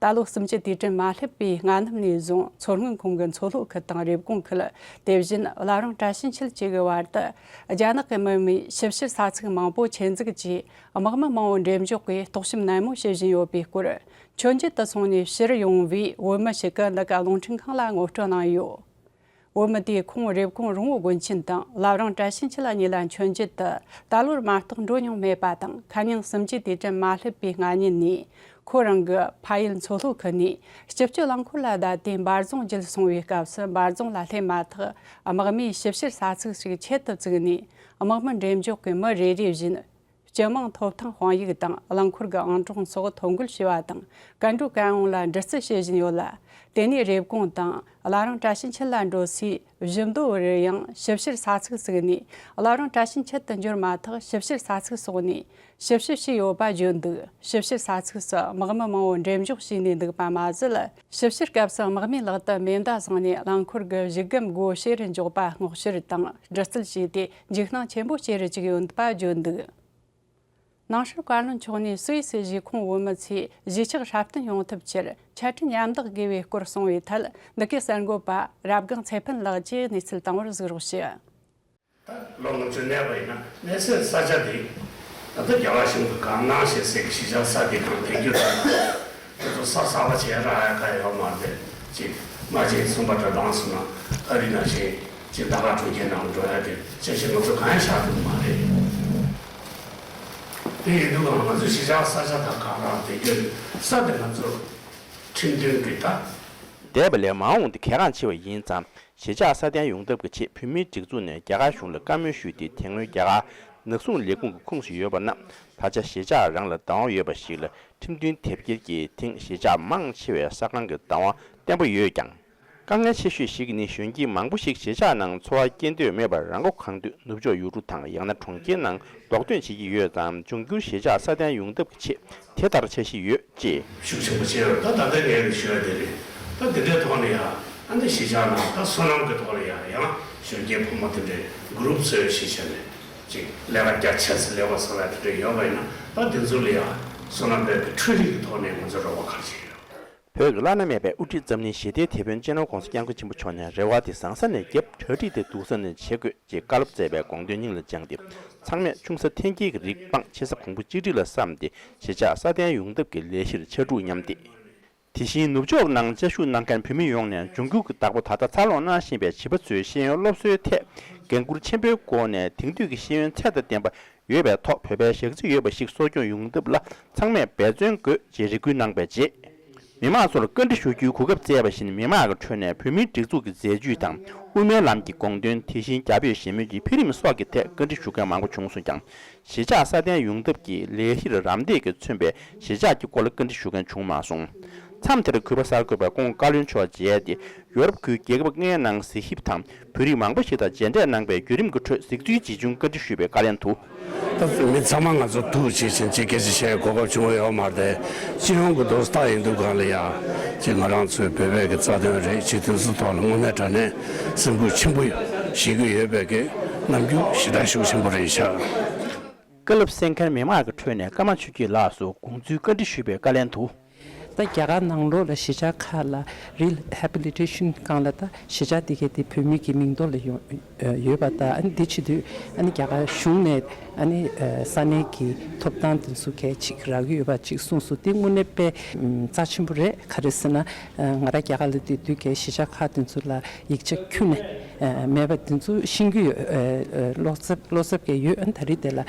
ད་ལོ་གསུམ་བཅུའི་དུས་དྲན་མ་སླེབས་པའི་སྔ་ནམ་ནས་བཟུང་མཚོ་སྔོན་ཁོངས་ཀྱི་མཚོ་ལྷོ་ཁུལ་དང་རེབ་གོང་ཁུལ། དེ་བཞིན་བླ་བྲང་བཀྲ་ཤིས་འཁྱིལ་བཅས་ཀྱི་བར་དུ་རྒྱ་ནག་གི་དམག་མིས་ཞིབ་བཤེར་ས་ཚིགས་མང་པོ་ཆེད་འཛུགས་ཀྱིས་དམག་མི་མང་བོ་འགྲེམས་འཇོག་གིས་རྟོག་ཞིབ་ནན་མོ་བྱེད་བཞིན་ཡོད་པའི་སྐོར། མཆོད་མཇལ་དུ་སོང་ནས་ཕྱིར་ཡོང་བའི་བོད་མི་ཞིག་གིས་འདི་ག་རླུང་འཕྲིན་ཁང་ལ་ངོ་སྤྲོད་གནང་ཡོད། བོད་མི་དེས་ཁོང་རེབ་གོང་རོང་བོ་དགོན་ཆེན་དང་བླ་བྲང་བཀྲ་ཤིས་འཁྱིལ་གཉིས་ལ་མཆོད་མཇལ་དུ་ད་ལོར་མ་གཏོགས་འགྲོ་མྱོང་མེད་པ་དང་ཁ་ཉིན་གསུམ་བཅུའི་དུས་དྲན་མ་སླེབས་པའི་སྔ་ཉིན་ནས་ཁོ་རང་གི་ཕ་ཡུལ་མཚོ་ལྷོ་ཁུལ་ནས་སྤྱི་སྤྱོད་རླངས་འཁོར་ལ་བསྡད་དེ་འབའ་རྫོང་བརྒྱུད་སོང་བའི་སྐབས་སུ་འབའ་རྫོང་ལ་སླེབས་མ་ཐག་དམག་མིས་ཞིབ་བཤེར་ས་ཚིགས་ཤིག་ཆེད་དུ་བཙུགས་ནས་དམག་མི་འགྲེམས་འཇོག་གིས་མི་རེ་རེ་བཞིན་སྤྱི་དམངས་ཐོབ་ཐང་དཔང་ཡིག་དང་རླངས་འཁོར་གྱི་ཨང་གྲངས་སོགས་ཐོ་འགོད་བྱས་པ་དང་། གན་དྲུག་གན་འོང་ལ་འདྲི་རྩད་བྱེད་བཞིན་ཡོད་ལ། དེ་ནས་རེབ་གོང་དང་བླ་བྲང་བཀྲ་ཤིས་འཁྱིལ་ལ་འགྲོ་སའི་བཞི་མདོ་བར་ཡང་ཞིབ་བཤེར་ས་ཚིགས་བཙུགས་ནས། བླ་བྲང་བཀྲ་ཤིས་འཁྱིལ་དུ་འབྱོར་མ་ཐག་ཞིབ་བཤེར་ས་ཚིགས་སོགས་ནས་ཞིབ་བཤེར་བྱས་ཡོད་པ་བརྗོད་འདུག་ཞིབ་བཤེར་ས་ཚིགས་སུ་དམག་མི་མང་བོ་འགྲེམས་འཇོག་བྱས་ནས་འདུག་པ་མ་ཟད། ཞིབ་བཤེར་སྐབས་སུ་དམག་མིའི་ལག་ཏུ་མེ་མདའ་བཟུང་ནས་རླངས་འཁོར་གྱི་གཞི་རྒམ་སྒོ་ཕྱེ་རུ་འཇོག་པ་སྔོག་བཤེར་དང་འདྲི་རྩད་བྱས་ཏེ་འཇིགས་སྣང་ཆེན་པོ་སྐྱེ་རུ་བཅུག་ཡོད་པ་བརྗོད་འདུག་ནང་སྲིད་བཀའ་བློན་མཆོག་ནས་སུད་སི་གཞིས་ཁོངས་བོད་མི་ཚོས་གཞིས་ཆགས་སྲ་བརྟན་ཡོང་ཐབས་ཆེད་ཆ་འཕྲིན་མཉམ་བདག་དགོས་པའི་སྐོར་གསུངས་པའི་ཐད། འདི་གའི་གསར་འགོད་པ་རབ་སྒང་ཚེ་ཕན་ལགས་ཀྱིས་གནས་ཚུལ་དང་པོར་གཟིགས་རོགས་ཞུ། ད་ལོ་ལྔ་བཅུ་གནས་པ་ཡིན་ན་གནས་སའི་ས་ཆ་དེ་ད་ལྟ་རྒྱ་གར་གཞུང་གིས་གང་གནང་བྱེད་སའི་གཞིས་ཆགས་ས་དེ་གང་དེ་རྒྱུ་དང་། དེ་ཚོ་ས་གསར་པ་བྱས་ར་ཡ་ག་ཡོད་མ་རེད། ཅིག་མ་བྱས་གསུམ་པ་འདྲ་བཏང་སོང་ན་ཨ་རི་ནང་བཞིན་ཅིག་ད་ག་གྲོང་ཁྱེར་ནང་འགྲོ་ཡ་དེ་ཅི་ཞིག་ང་ཚོ་གང་ཡང་བཞག་ཐུབ་མ་རེད། དེ་ཡིན་དུས་ང་ཚོ་གཞིས་ཆགས་ས་ཆ་དང་གང་རང་དེ་རྒྱུ་ས་དེ་ང་ཚོ་ཁྲིམས་མཐུན་གྱི་ད། འདས་པ་ལས་མ་འོངས་དེ་གལ་འགངས་ཆེ་བ་ཡིན་ཙང་། གཞིས་ཆགས་སྲ་བརྟན་ཡོང་ཐབས་ཀྱི་ཆེད་བོད་མིའི་སྒྲིག་འཛུགས་ནས་རྒྱ་གར་གཞུང་ལ་བཀའ་མོལ་ཞུས་ཏེ། དེ་སྔོན་རྒྱ་གར་ནག་སྲུང་ལས་ཁུངས་ཀྱི་ཁོངས་སུ་ཡོད་པ་རྣམས་ད་ཆ་གཞིས་ཆགས་རང་ལ་བདག་དབང་ཡོད་པ་ཞིག་ལ་ཁྲིམས་མཐུན་དེབ་སྐྱེལ་གྱིས་དེང་གཞིས་ཆགས་མང་ཆེ་བའི་ས་ཁང་གི་བདག་དབང་བརྟན་པོ་ཡོད་ཀྱང་། དཀའ་ངལ་ཆེ་ཤོས་ཤིག་ནི་གཞོན་སྐྱེས་མང་པོ་ཞིག་གཞིས་ཆགས་ནང་འཚོ་བ་སྐྱེལ་འདོད་མེད་པར་རང་མགོ་གང་ཐོན་ནུབ་ཕྱོགས་ཡུལ་གྲུ་དང་ཡང་ན་གྲོང་ཁྱེར་ནང་རྡོག་ཐོན་བྱེད་ཀྱི་ཡོད་ཙང་། འབྱུང་འགྱུར་གཞིས་ཆགས་སྲ་བརྟན་ཡོང་ཐབས་ཀྱི་ཆེད་དེ་ལྟར་འཆར་གཞི་ཡོད་ཅེས། ཤུགས་ཆེན་པོ་བྱས་ཡོད། ད་ད་ལྟ་ངས་ཞུ་ཡ་དེ་རེད། ད་དེ་འདྲའི་ཐོག་ནས་ཡང་ཨ་ནི་གཞིས་ཆགས་ནང་ད་སོ་ནམ་གྱི་ཐོག་ལ་ཡང་ཡང་གཞོན་སྐྱེས་ཕོ་མོ་དེ་འདྲའི་གུ་རུབ་བཟོས་ཞེས་བྱས་ནས་ཅིག་ལས་ཀ་རྒྱ་ཆེ་ཙམ་ལས་པ་སོགས་ལ་དེ་འདྲ་ཡོད་པ་ཡིན་ན། ད་དེ་ཚོ་ལ་ཡང་སོ་ནམ་པའི་འཕྲུལ་རིག་གི་ཐོག་ནས་ང་ཚོས་རོགས་པ་ག་རེ་བྱས་ཡོད། བོད་ཀྱི་བླ་ན་མེད་པའི་དབུ་ཁྲིད་འཛམ་གླིང་ཞི་བདེའི་དེད་དཔོན་སྤྱི་ནོར་༧གོང་ས་༧སྐྱབས་མགོན་ཆེན་པོ་མཆོག་ནས་རེ་བ་དེ་བཟང་ས་ནས་བརྒྱབ། གྲ་སྒྲིག་དེ་སྡུག་ས་ནས་བྱེད་དགོས་ཅེས་བཀའ་སློབ་སྩལ་བའི་དགོངས་དོན་སྙིང་ལ་བཅངས་ཏེ། ཚང་མས་ཆུང་ས་འཐེན་འཁྱེར་གྱི་རིགས་སྤངས་ཆེ་ས་གོང་བུ་གཅིག་སྒྲིལ་ལ་བསམ་སྟེ་གཞིས་ཆགས་སྲ་བརྟན་ཡོང་ཐབས་ཀྱི་ལས་གཞིར་ཕྱར་གྲུ་མཉམ་འདེགས། དེ་བཞིན་ནུབ་ཕྱོགས་ནང་བཅའ་བཞུགས་གནང་མཁན་བོད་མི་ཡོངས་ནས་འབྱུང་འགྱུར་གྱི་བདག་པོ་ད་ལྟ་འཚར་ལོངས་གནང་བཞིན་པའི་བྱིས་པ་ཚོའི་ཤེས་ཡོན་སློབ་གསོའི་ཐད་འགན་འཁུར་ཆེན་པོའི་སྒོ་ནས་དེང་དུས་ཀྱི་ཤེས་ཡོན་ཚད་དང་ལྡན་པ་ཡོད་པའི་ཐོག་བོད་པའི་ཞག་རྩི་ཡོད་པ་ཞིག་གསོ་སྐྱོང་ཡོང་ཐབས་ལ་ཚང་མས་འབད་བརྩོན་དགོས་ཅེས་རེ་སྐུལ་གནང་པའི་རྗེས། མི་མང་ཚོར་བཀའ་འདྲི་ཞུ་རྒྱུའི་གོ་སྐབས་བསྩལ་བ་བཞིན། མི་མང་གི་ཁྲོད་ནས་བོད་མིའི་སྒྲིག་འཛུགས་ཀྱི་མཛད་ཇུས་དང་དབུ་མའི་ལམ་གྱི་དགོངས་དོན། དེ་བཞིན་རྒྱ་བོད་ཞི་མོལ་གྱི་འཕེལ་རིམ་སོགས་ཀྱི་ཐད་བཀའ་འདྲི་ཞུ་མཁན་མང་པོ་བྱུང་སོང་ཀྱང་། གཞིས་ཆགས་སྲ་བརྟན་ཡོང་ཐབས་ཀྱི་ལས་གཞིར་རམ་འདེགས་ཀྱིས་མཚོན་པའི་གཞིས་ཆགས་ཀྱི་སྐོར་ལ་བཀའ་འདྲི་ཞུ་མཁན་བྱུང་མ་སོང་། མཚམས་དེར་གུས་པ་གསར་འགོད་པས་ཁོང་བཀའ་བློན་མཆོག་མཇལ་ཏེ། ཡོ་རོབ་ཁུལ་རྒྱལ་ཁབ་ལྔའི་ནང་གཟིགས་ཞིབ་དང་བོད་རིགས་མང་པོ་ཞིག་དང་མཇལ་འཕྲད་གནང་བའི་བརྒྱུད་རིམ་གྱི་ཁྲོད་གཟིགས་ཚུལ་ཇི་བྱུང་བཀའ་འདྲི་ཞུས་པའི་བཀའ་ལན་དུ། ད་མི་ཚང་མ་ང་ཚོ་ཐུག་བྱེད་བཞིན་ཅིག་སྐད་ཆ་བཤད་གོ་སྐབས་བྱུང་ཡོད་མ་རེད། སྤྱི་ཡོངས་ཀྱི་དོན་དག་ཡིན་དུས་གང་ལ་ཡ་ཅིག་ང་རང་ཚོའི་བོད་པའི་གི་རྩ་དོན་རེད། སྤྱི་དོན་སུ་ཐོག་ལ་དངོས་གནས་དྲང་གནས་སེམས་ཁུར་ཆེན་པོ་བཞེས་ཀྱི་ཡོད་པའི་གི་རྣམ་འགྱུར་ཞེ་དྲག་ཤུགས་ཆེན་པོ་རེད་ཤག་བཀའ་སློབ་གསན་མཁན་མི་མང་གི་ཁྲོད་ནས་ཀརྨ་ཆོས་སྐྱིད་ལགས་སུ་དགོངས་ཚུལ་བཀའ་འདྲི་ཞུས་པའི་བཀའ་ལན་དུ། ད་རྒྱ་གར་ནང་ལོགས་ལ་གཞིས་ཆགས་ཁག་ལ་རི་ཧེ་བི་ལི་ཊེ་ཤན་སྒང་ལ་ད་གཞིས་ཆགས་དེ་གའི་དེ་བོད་མི་གི་མིང་ཐོག་ལ་ཡོང་ཡོད་པ་དང་། ཨ་ནི་དེ་བྱེད་དུས་ཨ་ནི་རྒྱ་གར་གཞུང་ནས་ཨ་ནི་ས་གནས་ཀྱི་ཐོབ་ཐང་དེ་ཚོ་གལ་ཆེ་རག་གི་ཡོད་པ་ཅིག་གསུངས་སོང་། དེ་དངོས་གནས་དཔེ་རྩ་ཆེན་པོ་རེད། ག་རེ་ཟེར་ན་ང་རང་རྒྱ་གར་ལ་སྡོད་དུས་ཀྱི་གཞིས་ཆགས་ཁག་དེ་ཚོ་ལ་ཡིག་ཆ་ཁྱོན་ནས་མེད་པ་དེ་ཚོ་ཤེས་ཀྱི་ཡོད། བློ་འཚབ་བློ་འཚབ་ཀྱི་ཡོད། ཨ་ནི་ད་རེས་དེ་ལ་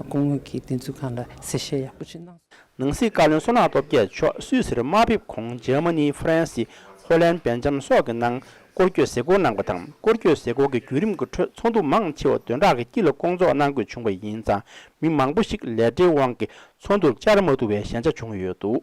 སྐུ་ངོ་གིས་དེ་ཚོའི་སྒང་ལ་གསལ་བཤད་ཡག་པོ་ཅིག་གནང་སོང་། ནང་སྲིད་བཀའ་བློན་བསོད་ནམས་སྟོབས་རྒྱས་མཆོག་སུད་སིར་དམའ་ཕེབས་གོང་འཇར་མ་ནི། ཧྥ་རན་སི། ཧོ་ལན། སྦེལ་ཇམ་སོགས་ཀྱི་ནང་སྐོར་སྐྱོད་གཟིགས་སྐོར་གནང་པ་དང་། སྐོར་སྐྱོད་གཟིགས་སྐོར་གྱི་བརྒྱུད་རིམ་གྱི་ཁྲོད་ཚོགས་འདུ་མང་ཆེ་བ་བདུན་ཕྲག་གི་དཀྱིལ་ལ་སྐོང་ཚོགས་གནང་དགོས་བྱུང་བ་ཡིན་ཙང་། མི་མང་པོ་ཞིག་ལས་བྲེལ་དབང་གིས་ཚོགས་འདུར་བཅར་མ་ཐུབ་པའི་ཞན་ཆ་བྱུང་ཡོད་འདུག་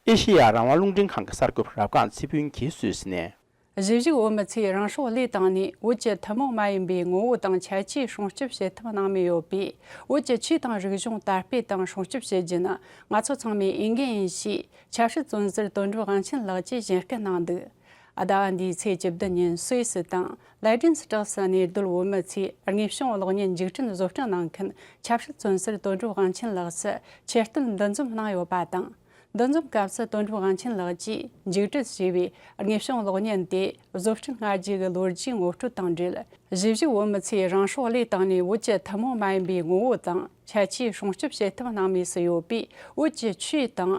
ཨེ་ཤེ་ཡ་རང་དབང་རླུང་འཕྲིན་ཁང་གི་གསར་འགོད་པ་རབ་སྒང་ཚེ་ཕུན་གྱིས་སུད་སི་ནས། གཞིས་བཞུགས་བོད་མི་ཚོས་རང་སྲོག་བློས་བཏང་ནས་བོད་ཀྱི་ཐུན་མོང་མ་ཡིན་པའི་ངོ་བོ་དང་ཁྱད་ཆོས་སྲུང་སྐྱོབ་བྱེད་ཐབས་གནང་མུས་ཡོད་པས། བོད་ཀྱི་ཆོས་དང་རིག་གཞུང་དར་སྤེལ་དང་སྲུང་སྐྱོབ་བྱེད་རྒྱུ་ནི་ང་ཚོ་ཚང་མའི་འོས་འགན་ཡིན་ཞེས་ཆབ་སྲིད་བཙོན་ཟུར་དོན་གྲུབ་དབང་ཆེན་ལགས་ཀྱིས་གཞན་སྐད་གནང་འདུག་ཟླ་བ་འདིའི་ཚེས་བཅུ་བདུན་ཉིན་སུད་སི་དང་ལའི་ཏིན་སི་ཏྲག་སི་གནས་སྡོད་བོད་མི་ཚོས་དངོས་བྱུང་གློག་བརྙན་མཇུག་སྐྲུན་བཟོ་སྐྲུན་གནང་མཁན་ཆབ་སྲིད་བཙོན་ཟུར་དོན་གྲུབ་དབང་ཆེན་ལགས་སུ་ཆེ་བསྟོད་འདུ་འཛོམས་གནང་ཡོད་པ་དང་། འདུ་འཛོམས་སྐབས་སུ་དོན་གྲུབ་དབང་ཆེན་ལགས་ཀྱིས་མཇུག་སྒྲིལ་བྱས་པའི་དངོས་བྱུང་གློག་བརྙན་དེ་བཟོ་སྐྲུན་སྔ་རྗེས་ཀྱི་ལོ་རྒྱུས་ངོ་སྤྲོད་དང་འབྲེལ། གཞིས་བཞུགས་བོད་མི་ཚོས་རང་སྲོག་བློས་བཏང་ནས་བོད་ཀྱི་ཐུན་མོང་མ་ཡིན་པའི་ངོ་བོ་དང་ཁྱད་ཆོས་སྲུང་སྐྱོབ་བྱེད་ཐབས་གནང་མུས་སུ་ཡོད་པས། བོད་ཀྱི་ཆོས་དང་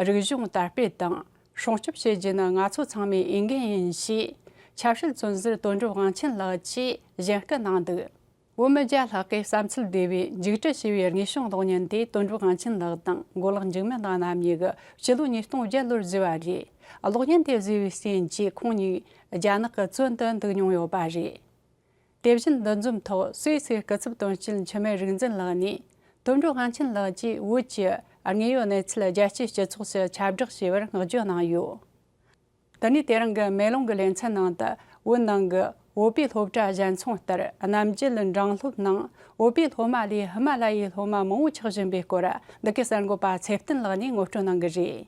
རིག་གཞུང་དར་སྤེལ་དང་སྲུང་སྐྱོབ་བྱེད་རྒྱུ་ནི་ང་ཚོ་ཚང་མའི་འོས་འགན་ཡིན་ཞེས་ཆབ་སྲིད་བཙོན་ཟུར་དོན་གྲུབ་དབང་ཆེན་ལགས་ཀྱིས་གཞན་སྐད་གནང་འདུག་བོད་མི་བརྒྱ་ལྷག་གིས་བསམ་ཚུལ་འདས་པའི་མཇུག་སྒྲིལ་ཞེས་པའི་དངོས་བྱུང་གློག་བརྙན་དེ་དོན་གྲུབ་དབང་ཆེན་ལགས་དང་མགོ་ལགས་འཇིགས་མེད་ལགས་རྣམ་གཉིས་ཀྱིས་ཕྱི་ལོ་ཉིས་སྟོང་བརྒྱད་ལོར་བཟོས་པ་རེད། གློག་བརྙན་དེ་བཟོས་པའི་རྐྱེན་གྱིས་ཁོང་གཉིས་རྒྱ་ནག་གི་བཙོན་དུ་འདུག་མྱོང་ཡོད་པ་རེད། དེ་བཞིན་འདུ་འཛོམས་ཐོག་སུད་སིའི་སྐུ་ཚབ་དོན་གཅོད་འཆི་མེད་རིག་འཛིན་ལགས་ནས་དོན་གྲུབ་དབང་ཆེན་ལགས་ཀྱིས་བོད་ཀྱི་དངོས་ཡོད་གནས་ཚུལ་རྒྱལ་སྤྱིའི་སྤྱི་ཚོགས་སུ་ཁྱབ་བསྒྲགས་བྱས་པར་བསྔགས་བརྗོད་གནང་ཡོད། དེ་ནས་དེ་རིང་གི་མེ་ལོང་གི་ལེ་ཚན་ནང་དུ་བོད་ནང་གི་བོད་པའི་སློབ་གྲྭ་གཞན་ཚོང་ལྟར་རྣམ་རྒྱལ་འབྲིང་སློབ་ནང་བོད་པའི་སློབ་མ་ལས་ཧི་མ་ལ་ཡའི་སློབ་མ་མང་བོ་ཆགས་བཞིན་པའི་སྐོར་འདི་གའི་གསར་འགོད་པ་ཚེ་བརྟན་ལགས་ནས་ངོ་སྤྲོད་གནང་གི་རེད།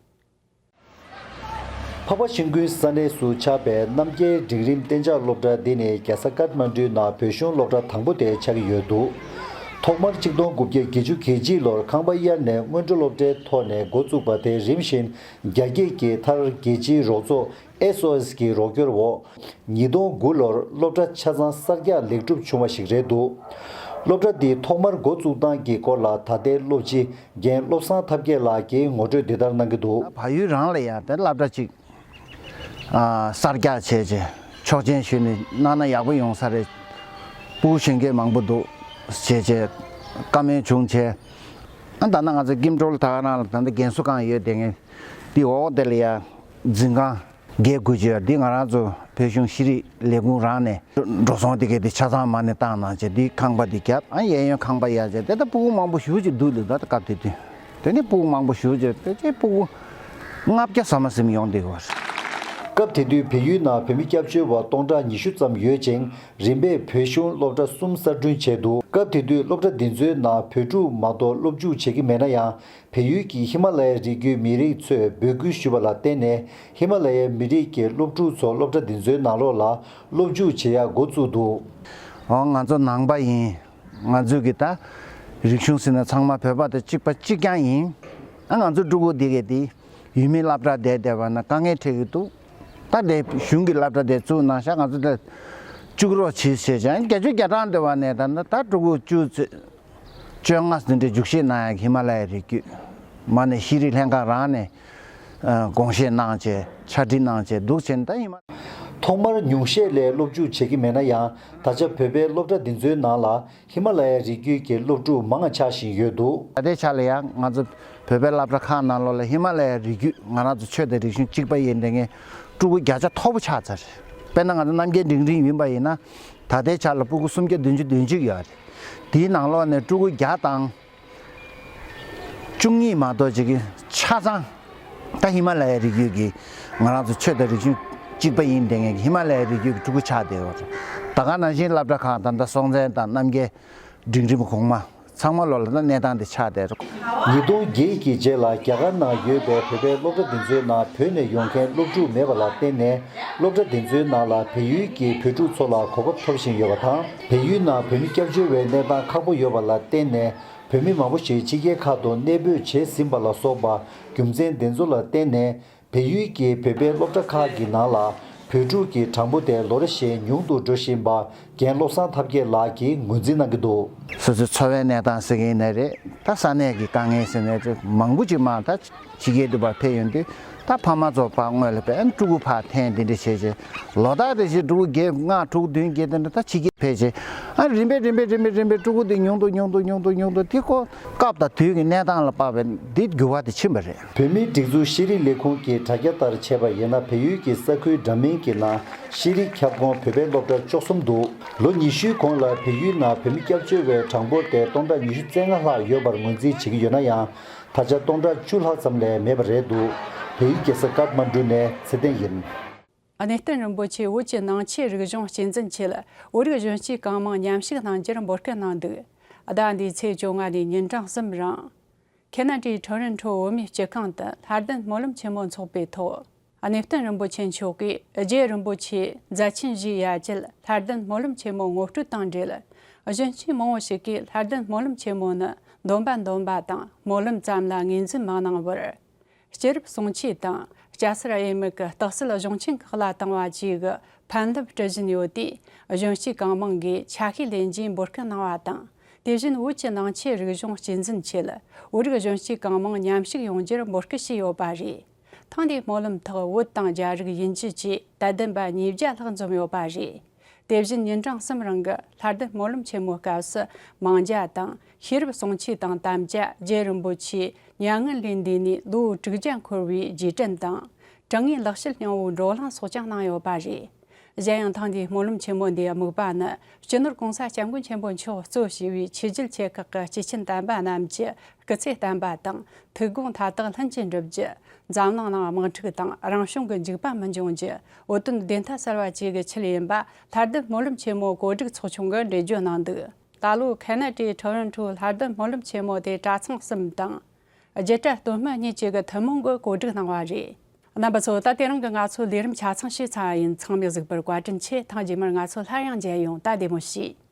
འཕགས་པ་ཤིང་ཀུན་ས་གནས་སུ་ཆགས་པའི་རྣམ་རྒྱལ་འབྲིང་རིམ་གཏན་འཇགས་སློབ་གྲྭ་འདི་ནི་རྒྱལ་ས་ཀཏ་མན་ཌུའི་ནང་བོད་གཞུང་སློབ་གྲྭ་དང་པོ་དེ་ཆགས་ཀྱི་ཡོད་འདུག་ཐོག་མར་ཆིག་སྟོང་དགུ་བརྒྱ་བརྒྱད་ཅུ་གྱ་གཅིག་ལོར་ཁང་པ་གཡར་ནས་སྔོན་འགྲོ་སློབ་གྲྭའི་ཐོག་ནས་འགོ་བཙུགས་པ་དེ་རིམ་བཞིན་རྒྱ་སྐད་ཀྱི་མཐར་རྒྱལ་སྤྱིའི་རོགས་ཚོགས་ཨེས་ཨོ་ཨེས་ཀྱི་རོགས་སྐྱོར་འོག་ཉིས་སྟོང་དགུ་ལོར་སློབ་གྲྭ་ཆ་ཚང་གསར་རྒྱག་ལེགས་གྲུབ་བྱུང་བ་ཞིག་རེད་འདུག་སློབ་གྲྭ་འདི་ཐོག་མར་འགོ་བཙུགས་སྟངས་ཀྱི་སྐོར་ལ་ད་ལྟའི་སློབ་སྤྱི་རྒན་བློ་བཟང་ཐབས་མཁས་ལགས་ཀྱིས་ངོ་སྤྲོད་འདི་ལྟར་གནང་གི་འདུག་བལ་ཡུལ་རང་ལ་ཡང་དེ་སློབ་གྲྭ་གཅིག་ཨ་གསར་རྒྱག་བྱས་རྗེས་ཆོག་མཆན་ཞུས་ནས་གནང་ན་ཡག་པོ་ཡོང་ས་རེད། ཕྲུ་གུ་གཞོན་སྐྱེས་མང་པོ་འདུག་བྱས་རྗེས་བཀའ་མོལ་བྱུང་རྗེས། ཨ་ད་ནང་ང་ཚོ་ཀིམ་ཀྲོལ་ད་ག་རང་ལ་ད་ལྟ་རྒན་གསོ་ཁང་ཡོད་དེ། ངས་འདི་འོག་དེ་ལ་ཡ་འཛིན་ཁང་བརྒྱད་དགུ་ཅིག་ཡོད། འདི་ང་རང་ཚོ་བོད་གཞུང་ཤེས་རིག་ལས་ཁུངས་རང་ནས་འགྲོ་སོང་དེ་གས་དེ་ཆ་ཚང་མ་ནས་བཏང་གནང་བྱས། འདི་ཁང་པ་འདི་བརྒྱབ། ཨ་གཡས་གཡོན་ཁང་པ་གཡར་བྱས། དེ་ལྟ་ཕྲུ་གུ་མང་པོ་ཞེ་པོ་ཅིག་འདུག་འདུག་ད་ལྟ་སྐབས་དེ་དུས་དེ་ནས་ཕྲུ་གུ་མང་པོ་ཞེ་པོ་ཅིག་དེ་ཚོ་ཕྲུ་གུ་ལྔ་བརྒྱ་ཟ་མ་ཟིན་ཡོང་བསྡད་ཡོད་རེད། སྐབས་དེ་དུས་བལ་ཡུལ་ནང་བོད་མི་སྐྱབས་བཅོལ་བ་སྟོང་ཕྲག་ཉི་ཤུ་ཙམ་ཡོད་ཅིང་། རིམ་པས་བོད་གཞུང་སློབ་གྲྭ་གསུམ་གསར་སྐྲུན་བྱས་འདུག་སྐབས་དེ་དུས་སློབ་གྲྭ་འདི་ཚོའི་ནང་བོད་ཕྲུག་མ་གཏོགས་སློབ་འཇུག་བྱེད་ཀྱི་མེད་ན་ཡང་། བལ་ཡུལ་གྱི་ཧི་མ་ལ་ཡའི་རི་རྒྱུད་མི་རིགས་ཚོས་འབོད་སྐུལ་ཞུས་པ་ལ་བརྟེན་ནས། ཧི་མ་ལ་ཡའི་མི་རིགས་ཀྱི་སློབ་ཕྲུག་ཚོ་སློབ་གྲྭ་འདི་ཚོའི་ནང་ལོགས་ལ་སློབ་འཇུག་བྱེད་ཡག་འགོ་བཙུགས་འདུག་འོ་ང་ཚོ་ནང་པ་ཡིན། ང་ཚོས་ཀྱི་ད་རིག་གཞུང་ཟེར་ན་ཚང་མ་བོད་པ་དང་གཅིག་པ་གཅིག་རྐྱང་ཡིན། ཨ་ང་ཚོ་ཕྲུ་གུ་འདི་གས་དེ་ཡུལ་མིའི་སློབ་གྲྭ་བསྡད་བསྡད་པ་ན་དཀའ་ངལ་འཕྲད་ཀྱི་འདུག་ད་དེ་གཞུང་གི་སློབ་གྲྭ་དེ་བཙུགས་གནང་ཤག་ང་ཚོ་དེ་བཅུག་རོགས་བྱེད་ཟེར་བྱས། བརྒྱད་ཅུ་གྱ་གྲངས་འདི་བ་ནས་ད་ད་ད་ཕྲུ་གུ་བཅུ་ཙམ་བཅོ་ལྔ་ཟིན་བྲིས་རྒྱུགས་ཤེས་གནང་ཡག་ཧི་མ་ལ་ཡའི་རི་རྒྱུད་མ་ནས་ཤེས་རིག་ལྷན་ཁང་རང་ནས་ ཨ་དགོངས་བཞེས་གནང་བྱས་ཕྱག་བྲིས་གནང་བྱས་འདུག་བྱས་ནས། ད་ཡིན་མ། ཐོག་མར་ཉུང་ཤས་ལས་སློབ་འཇུག་བྱེད་ཀྱི་མེད་ན་ཡང་། ད་ཆ་བོད་པའི་སློབ་གྲྭ་འདི་ཚོའི་ནང་ལ་ཧི་མ་ལ་ཡའི་རི་རྒྱུད་ཀྱི་སློབ་ཕྲུག་མང་ང་ཆགས་བཞིན་ཡོད་འདུག། ད་ལྟའི་ཆ་ལ་ཡང་ང་ཚོ་བོད་པའི་སློབ་གྲྭ་ཁག་ནང་ལོགས་ལ་ཧི་མ་ལ་ཡའི་རི་རྒྱུད། ང་རང་ཚོ་ཆོས་དང་རིག་གཞུང་གཅིག་པ་ཡིན་དེ་ངས་ཕྲུ་གུ་བརྒྱ་ཆ་མཐོ་པོ་ཆགས་ཚར། དཔེར་ན་ང་ཚོ་རྣམ་རྒྱལ་འབྲིང་རིམ་ཡིན་པ་ཡིན་ན། ད་ལྟའི་ཆ་ལ་ཕྲུ་གུ་སུམ་བརྒྱ་བདུན་ཅུ་དོན་གཅིག་ཡོད་རེད། དེའི་ནང་ལོགས་ནས་ཕྲུ་གུ་བརྒྱ་དང་བཅུ་གཉིས་མ་གཏོགས་ཅིག་གི་ཆ་ཚང་ད་ཧི་མ་ལ་ཡའི་རི་རྒྱུད་ཀྱི། ང་རང་ཚོ་ཆོས་དང་རིག་གཞུང་གཅིག་པ་ཡིན་དེ་ངས་ཧི་མ་ལ་ཡའི་རི་རྒྱུད་ཀྱི་ཕྲུ་གུ་ཆགས་བསྡད་ཡོད་རེད། ད་ག་ནང་བཞིན་སློབ་གྲྭ་ཁག་ད་ལྟ་སྲོང་བཙན་དང་རྣམ་རྒྱལ་འབྲིང་རིམ་གོང་མ་ཚང་མ་ལོགས་ལ་ད་གནས་སྟངས་དེ་ཆགས་བསྡད་རེད། ཉིས་སྟོང་བརྒྱད་ཀྱི་རྗེས་ལ་རྒྱ་གར་ནང་ཡོད་པའི་བོད་པའི་སློབ་གྲྭ་འདི་ཚོའི་ནང་བོད་ནས་ཡོང་མཁན་སློབ་ཕྲུག་མེད་པ་ལ་བརྟེན་ནས། སློབ་གྲྭ་འདི་ཚོའི་ནང་ལ་བལ་ཡུལ་གྱི་བོད་ཕྲུག་ཚོ་ལ་གོ་སྐབས་ཐོབ་བཞིན་ཡོད་པ་དང་། བལ་ཡུལ་ནང་བོད་མི་སྐྱབས་བཅོལ་བའི་གནས་སྟངས་ཁག་པོ་ཡོད་པ་ལ་བརྟེན་ནས། བོད་མི་མང་པོ་ཞིག་ཕྱི་རྒྱལ་ཁག་ཏུ་གནས་སྤོས་བྱས་ཟིན་པ་ལ་སོགས་པ་རྒྱུ་མཚན་འདི་ཚོ་ལ་བརྟེན་ནས། བལ་ཡུལ་གྱི་བོད་པའི་སློབ་གྲྭ་ཁག་གི་ནང་ལ་བོད་ཕྲུག་གི་གྲངས་འབོར་དེ་ལོ་རེ་བཞིན་ཉུང་དུ་འགྲོ་བཞིན་པ་རྒན་བློ་བཟང་ཐབས་མཁས་ལགས་ཀྱིས་ངོས་འཛིན་གནང་གི་འདུག། སོ་སོའི་འཚོ་བའི་གནས་སྟངས་ཟེར་གྱི་ཡིན་ནའི་རེད། ད་ས་གནས་ཀྱི་དཀའ་ངལ་ཟེར་ནའི་རེད། མང་པོ་ཅིག་མ་ད་ཕྱི་རྒྱལ་དུ་ཕར་ཕེབས་ཡོང་དུས། ད་ཕ་མ་ཚོ་ཕར་སྔོན་ལ་ཕར་ཕྲུ་གུ་ཕར་འཐེན་དེ་འདྲ་བྱས་བྱས། ལོ་ལྟར་དེ་བཞིན་ཕྲུ་གུ་བརྒྱད་ལྔ་ཕྲུ་གུ་བདུན་བརྒྱད་དེ་འདྲ་ད་ཕྱི་རྒྱལ་ཕེབས་བྱས། ཨ་རིམ་པས་རིམ་པས་རིམ་པས་རིམ་པས་ཕྲུ་གུ་དེ་ཉུང་དུ་ཉུང་དུ་ཉུང་དུ་ཉུང་དུ། དེ་ཁོ་སྐབས་དང་དུས་ཀྱི་གནས་སྟངས་ལ་དཔག་པའི་འདི་འགྱུར་བ་དེ་ཕྱིན་པ་རེད། བོད་མིའི་སྒྲིག་འཛུགས་ཤེས་རིག་ལས་ཁུངས་ཀྱི་དྲ་རྒྱ་ལྟར་བྱས་པ་ཡིན་ན། བལ་ཡུལ་གྱི་ས་ཁུལ་འདྲ་མིན་གྱི་ནང་ཤེས་རིག་ཁྱབ་ཁོངས་བོད་པའི་སློབ་གྲྭ་བཅུ་གསུམ་འདུག། ལོ་ཉི་ཤུའི་གོང་ལ་བལ་ཡུལ་ནང་བོད་མི་སྐྱབས་བཅོལ་བའི་གྲངས་འབོར་དེ་སྟོང་ཕྲག་ཉི་ཤུ་རྩ་ལྔ་ལྷག་ཡོད་པར་ངོས་འཛིན་བྱེད་ཀྱི་ཡོད་ན་ཡང་། ད་ཆ་སྟོང་ཕྲག་བཅུ་ལྷག་ཙམ་ལས་མེད་པ་རེད་འདུག། བལ་ཡུལ་རྒྱལ་ས་ཀཏ་མན་ཌུ་ནས་ཚེ་བརྟན་ཡིན། གནས་བརྟན་རིན་པོ་ཆེ་བོད་ཀྱི་ནང་ཆོས་རིག་གཞུང་གཅེས་འཛིན་ཆེད་བོད་རིགས་གཞོན་སྐྱེས་གང་མང་མཉམ་ཞུགས་གནང་རྒྱུར་འབོད་སྐུལ་གནང་འདུག། ཟླ་འདིའི་ཚེས་བཅོ་ལྔ་ནས་ཉིན་གྲངས་གསུམ་རིང་། ཁེ་ན་ཌའི་ཊོ་རོན་ཊོ་བོད་མིའི་སྤྱི་ཁང་དུ་ལྷ་ལྡན་སྨོན་ལམ་ཆེན་མོ་འཚོགས་པའི་ཐོག། གནས་བརྟན་རིན་པོ་ཆེ་མཆོག་གིས་རྗེ་རིན་པོ་ཆེའི་མཛད་ཆེན་བཞིའི་ཡ་གྱལ་ལྷ་ལྡན་སྨོན་ལམ་ཆེན་མོ་ངོ་སྤྲོད་དང་འབྲེལ། གཞོན་སྐྱེས་མང་བོ་ཞིག་གིས་ལྷ་ལྡན་སྨོན་ལམ་ཆེན་མོ་ནི་འདོན་པ་འདོན་པ་དང་སྨོན་ལམ་ཙམ་ལ་ངོས་འཛིན་མ་གནང་བར། སྤྱི་རབས་གསུང་ཆོས་དང་སྐྱ་སེར་དབྱེར་མེད་ཀྱི་རྟགས་གསལ་གཞུང་ཆེན་ཁག་ལ་བཏང་བ་བཅས་ཀྱི་ཕན་རླབས་སྤྲོད་བཞིན་ཡོད་དུས། གཞོན་སྐྱེས་གང་མང་གིས་ཆ་ཤས་ལེན་རྒྱུའི་འབོད་སྐུལ་གནང་བ་དང་། དེ་བཞིན་བོད་ཀྱི་ནང་ཆོས་རིག་གཞུང་གཅེས་འཛིན་ཆེད་བོད་རིགས་གཞོན་སྐྱེས་གང་མང་མཉམ་ཞུགས་ཡོང་རྒྱུར་འབོད་སྐུལ་བྱས་ཡོད་པ་རེད། ཐེངས་འདིའི་སྨོན་ལམ་ཐོག་བོད་དང་རྒྱ་རིགས་དབྱིན་ཇི་བཅས་དད་ལྡན་པ་ཉིས་བརྒྱ་ལྷག་འཛོམས་ཡོད་པ་རེད། དེ་བཞིན་ཉིན་གྲངས་གསུམ་རིང་གི་ལྷ་ལྡན་སྨོན་ལམ་ཆེན་མོའི་སྐབས་སུ་མང་ཇ་དང་ཤེས་རབ་གསུང་ཆོས་དང་དམ་བཅའ། རྗེ་རིན་པོ་ཆེས་མྱ་ངན་ལས་འདས་ནས་ལོ་དྲུག་བརྒྱ་འཁོར་བའི་རྗེས་དྲན་དང་། དྲང་ངེས་ལེགས་བཤད་སྙིང་པོའི་བགྲོ་གླེང་སོགས་ཀྱང་གནང་ཡོད་པ་རེད། གཞན་ཡང་ཐེངས་འདིའི་སྨོན་ལམ་ཆེན་མོ་འདིའི་དམིགས་པ་ནི། སྤྱི་ནོར་༸གོང་ས་༸སྐྱབས་མགོན་ཆེན་པོ་མཆོག་གཙོ་བྱས་པའི་ཆོས་བརྒྱུད་ཆེ་ཁག་གི་སྐྱེས་ཆེན་དམ་པ་རྣམས་ཀྱི་སྐུ་ཚེ་བརྟན་པ་དང་། ཐུགས་དགོངས་མཐའ་དག་ལྷུན་གྱིས་འགྲུབ་རྒྱུ། འཛམ་གླིང་ནང་དམག་འཁྲུག་དང་རང་བྱུང་གི་འཇིགས་པ་མི་འབྱུང་རྒྱུ། བོད་དོན་བདེན་མཐའ་གསལ་བ་བཅས་ཀྱི་ཆེད་ཡིན་པ་ལྷ་ལྡན་སྨོན་ལམ་ཆེན་མོ་གོ་སྒྲིག་ཚོགས་ཆུང་གིས་འགྲེལ་བརྗོད་གནང་འདུག། ད་ལོ་ཁེ་ན་ཌའི་ཊོ་རོན་ཊོའི་ལྷ་ལྡན་སྨོན་ལམ་ཆེན་མོ་དེ་གྲྭ་ཚང་གསུམ་དང་། རྒྱུད་གྲྭ་སྟོད་སྨད་གཉིས་བཅས་ཀྱི་ཐུན་མོང་གིས་གོ་སྒྲིག་གནང་བ་རེད། རྣམ་པ་ཚོ། ད་དེ་རིང་གི་ང་ཚོའི་ལས་རིམ་ཆ་ཚང་ཞིག་ཚར་བ་ཡིན། ཚང་མས་གཟིགས་པར་བཀའ་དྲིན་ཆེ། ཐེངས་རྗེས་མར་ང་ཚོ་སླར་ཡང་མཇལ་ཡོང་། ད་བདེ་མོ་བྱོས།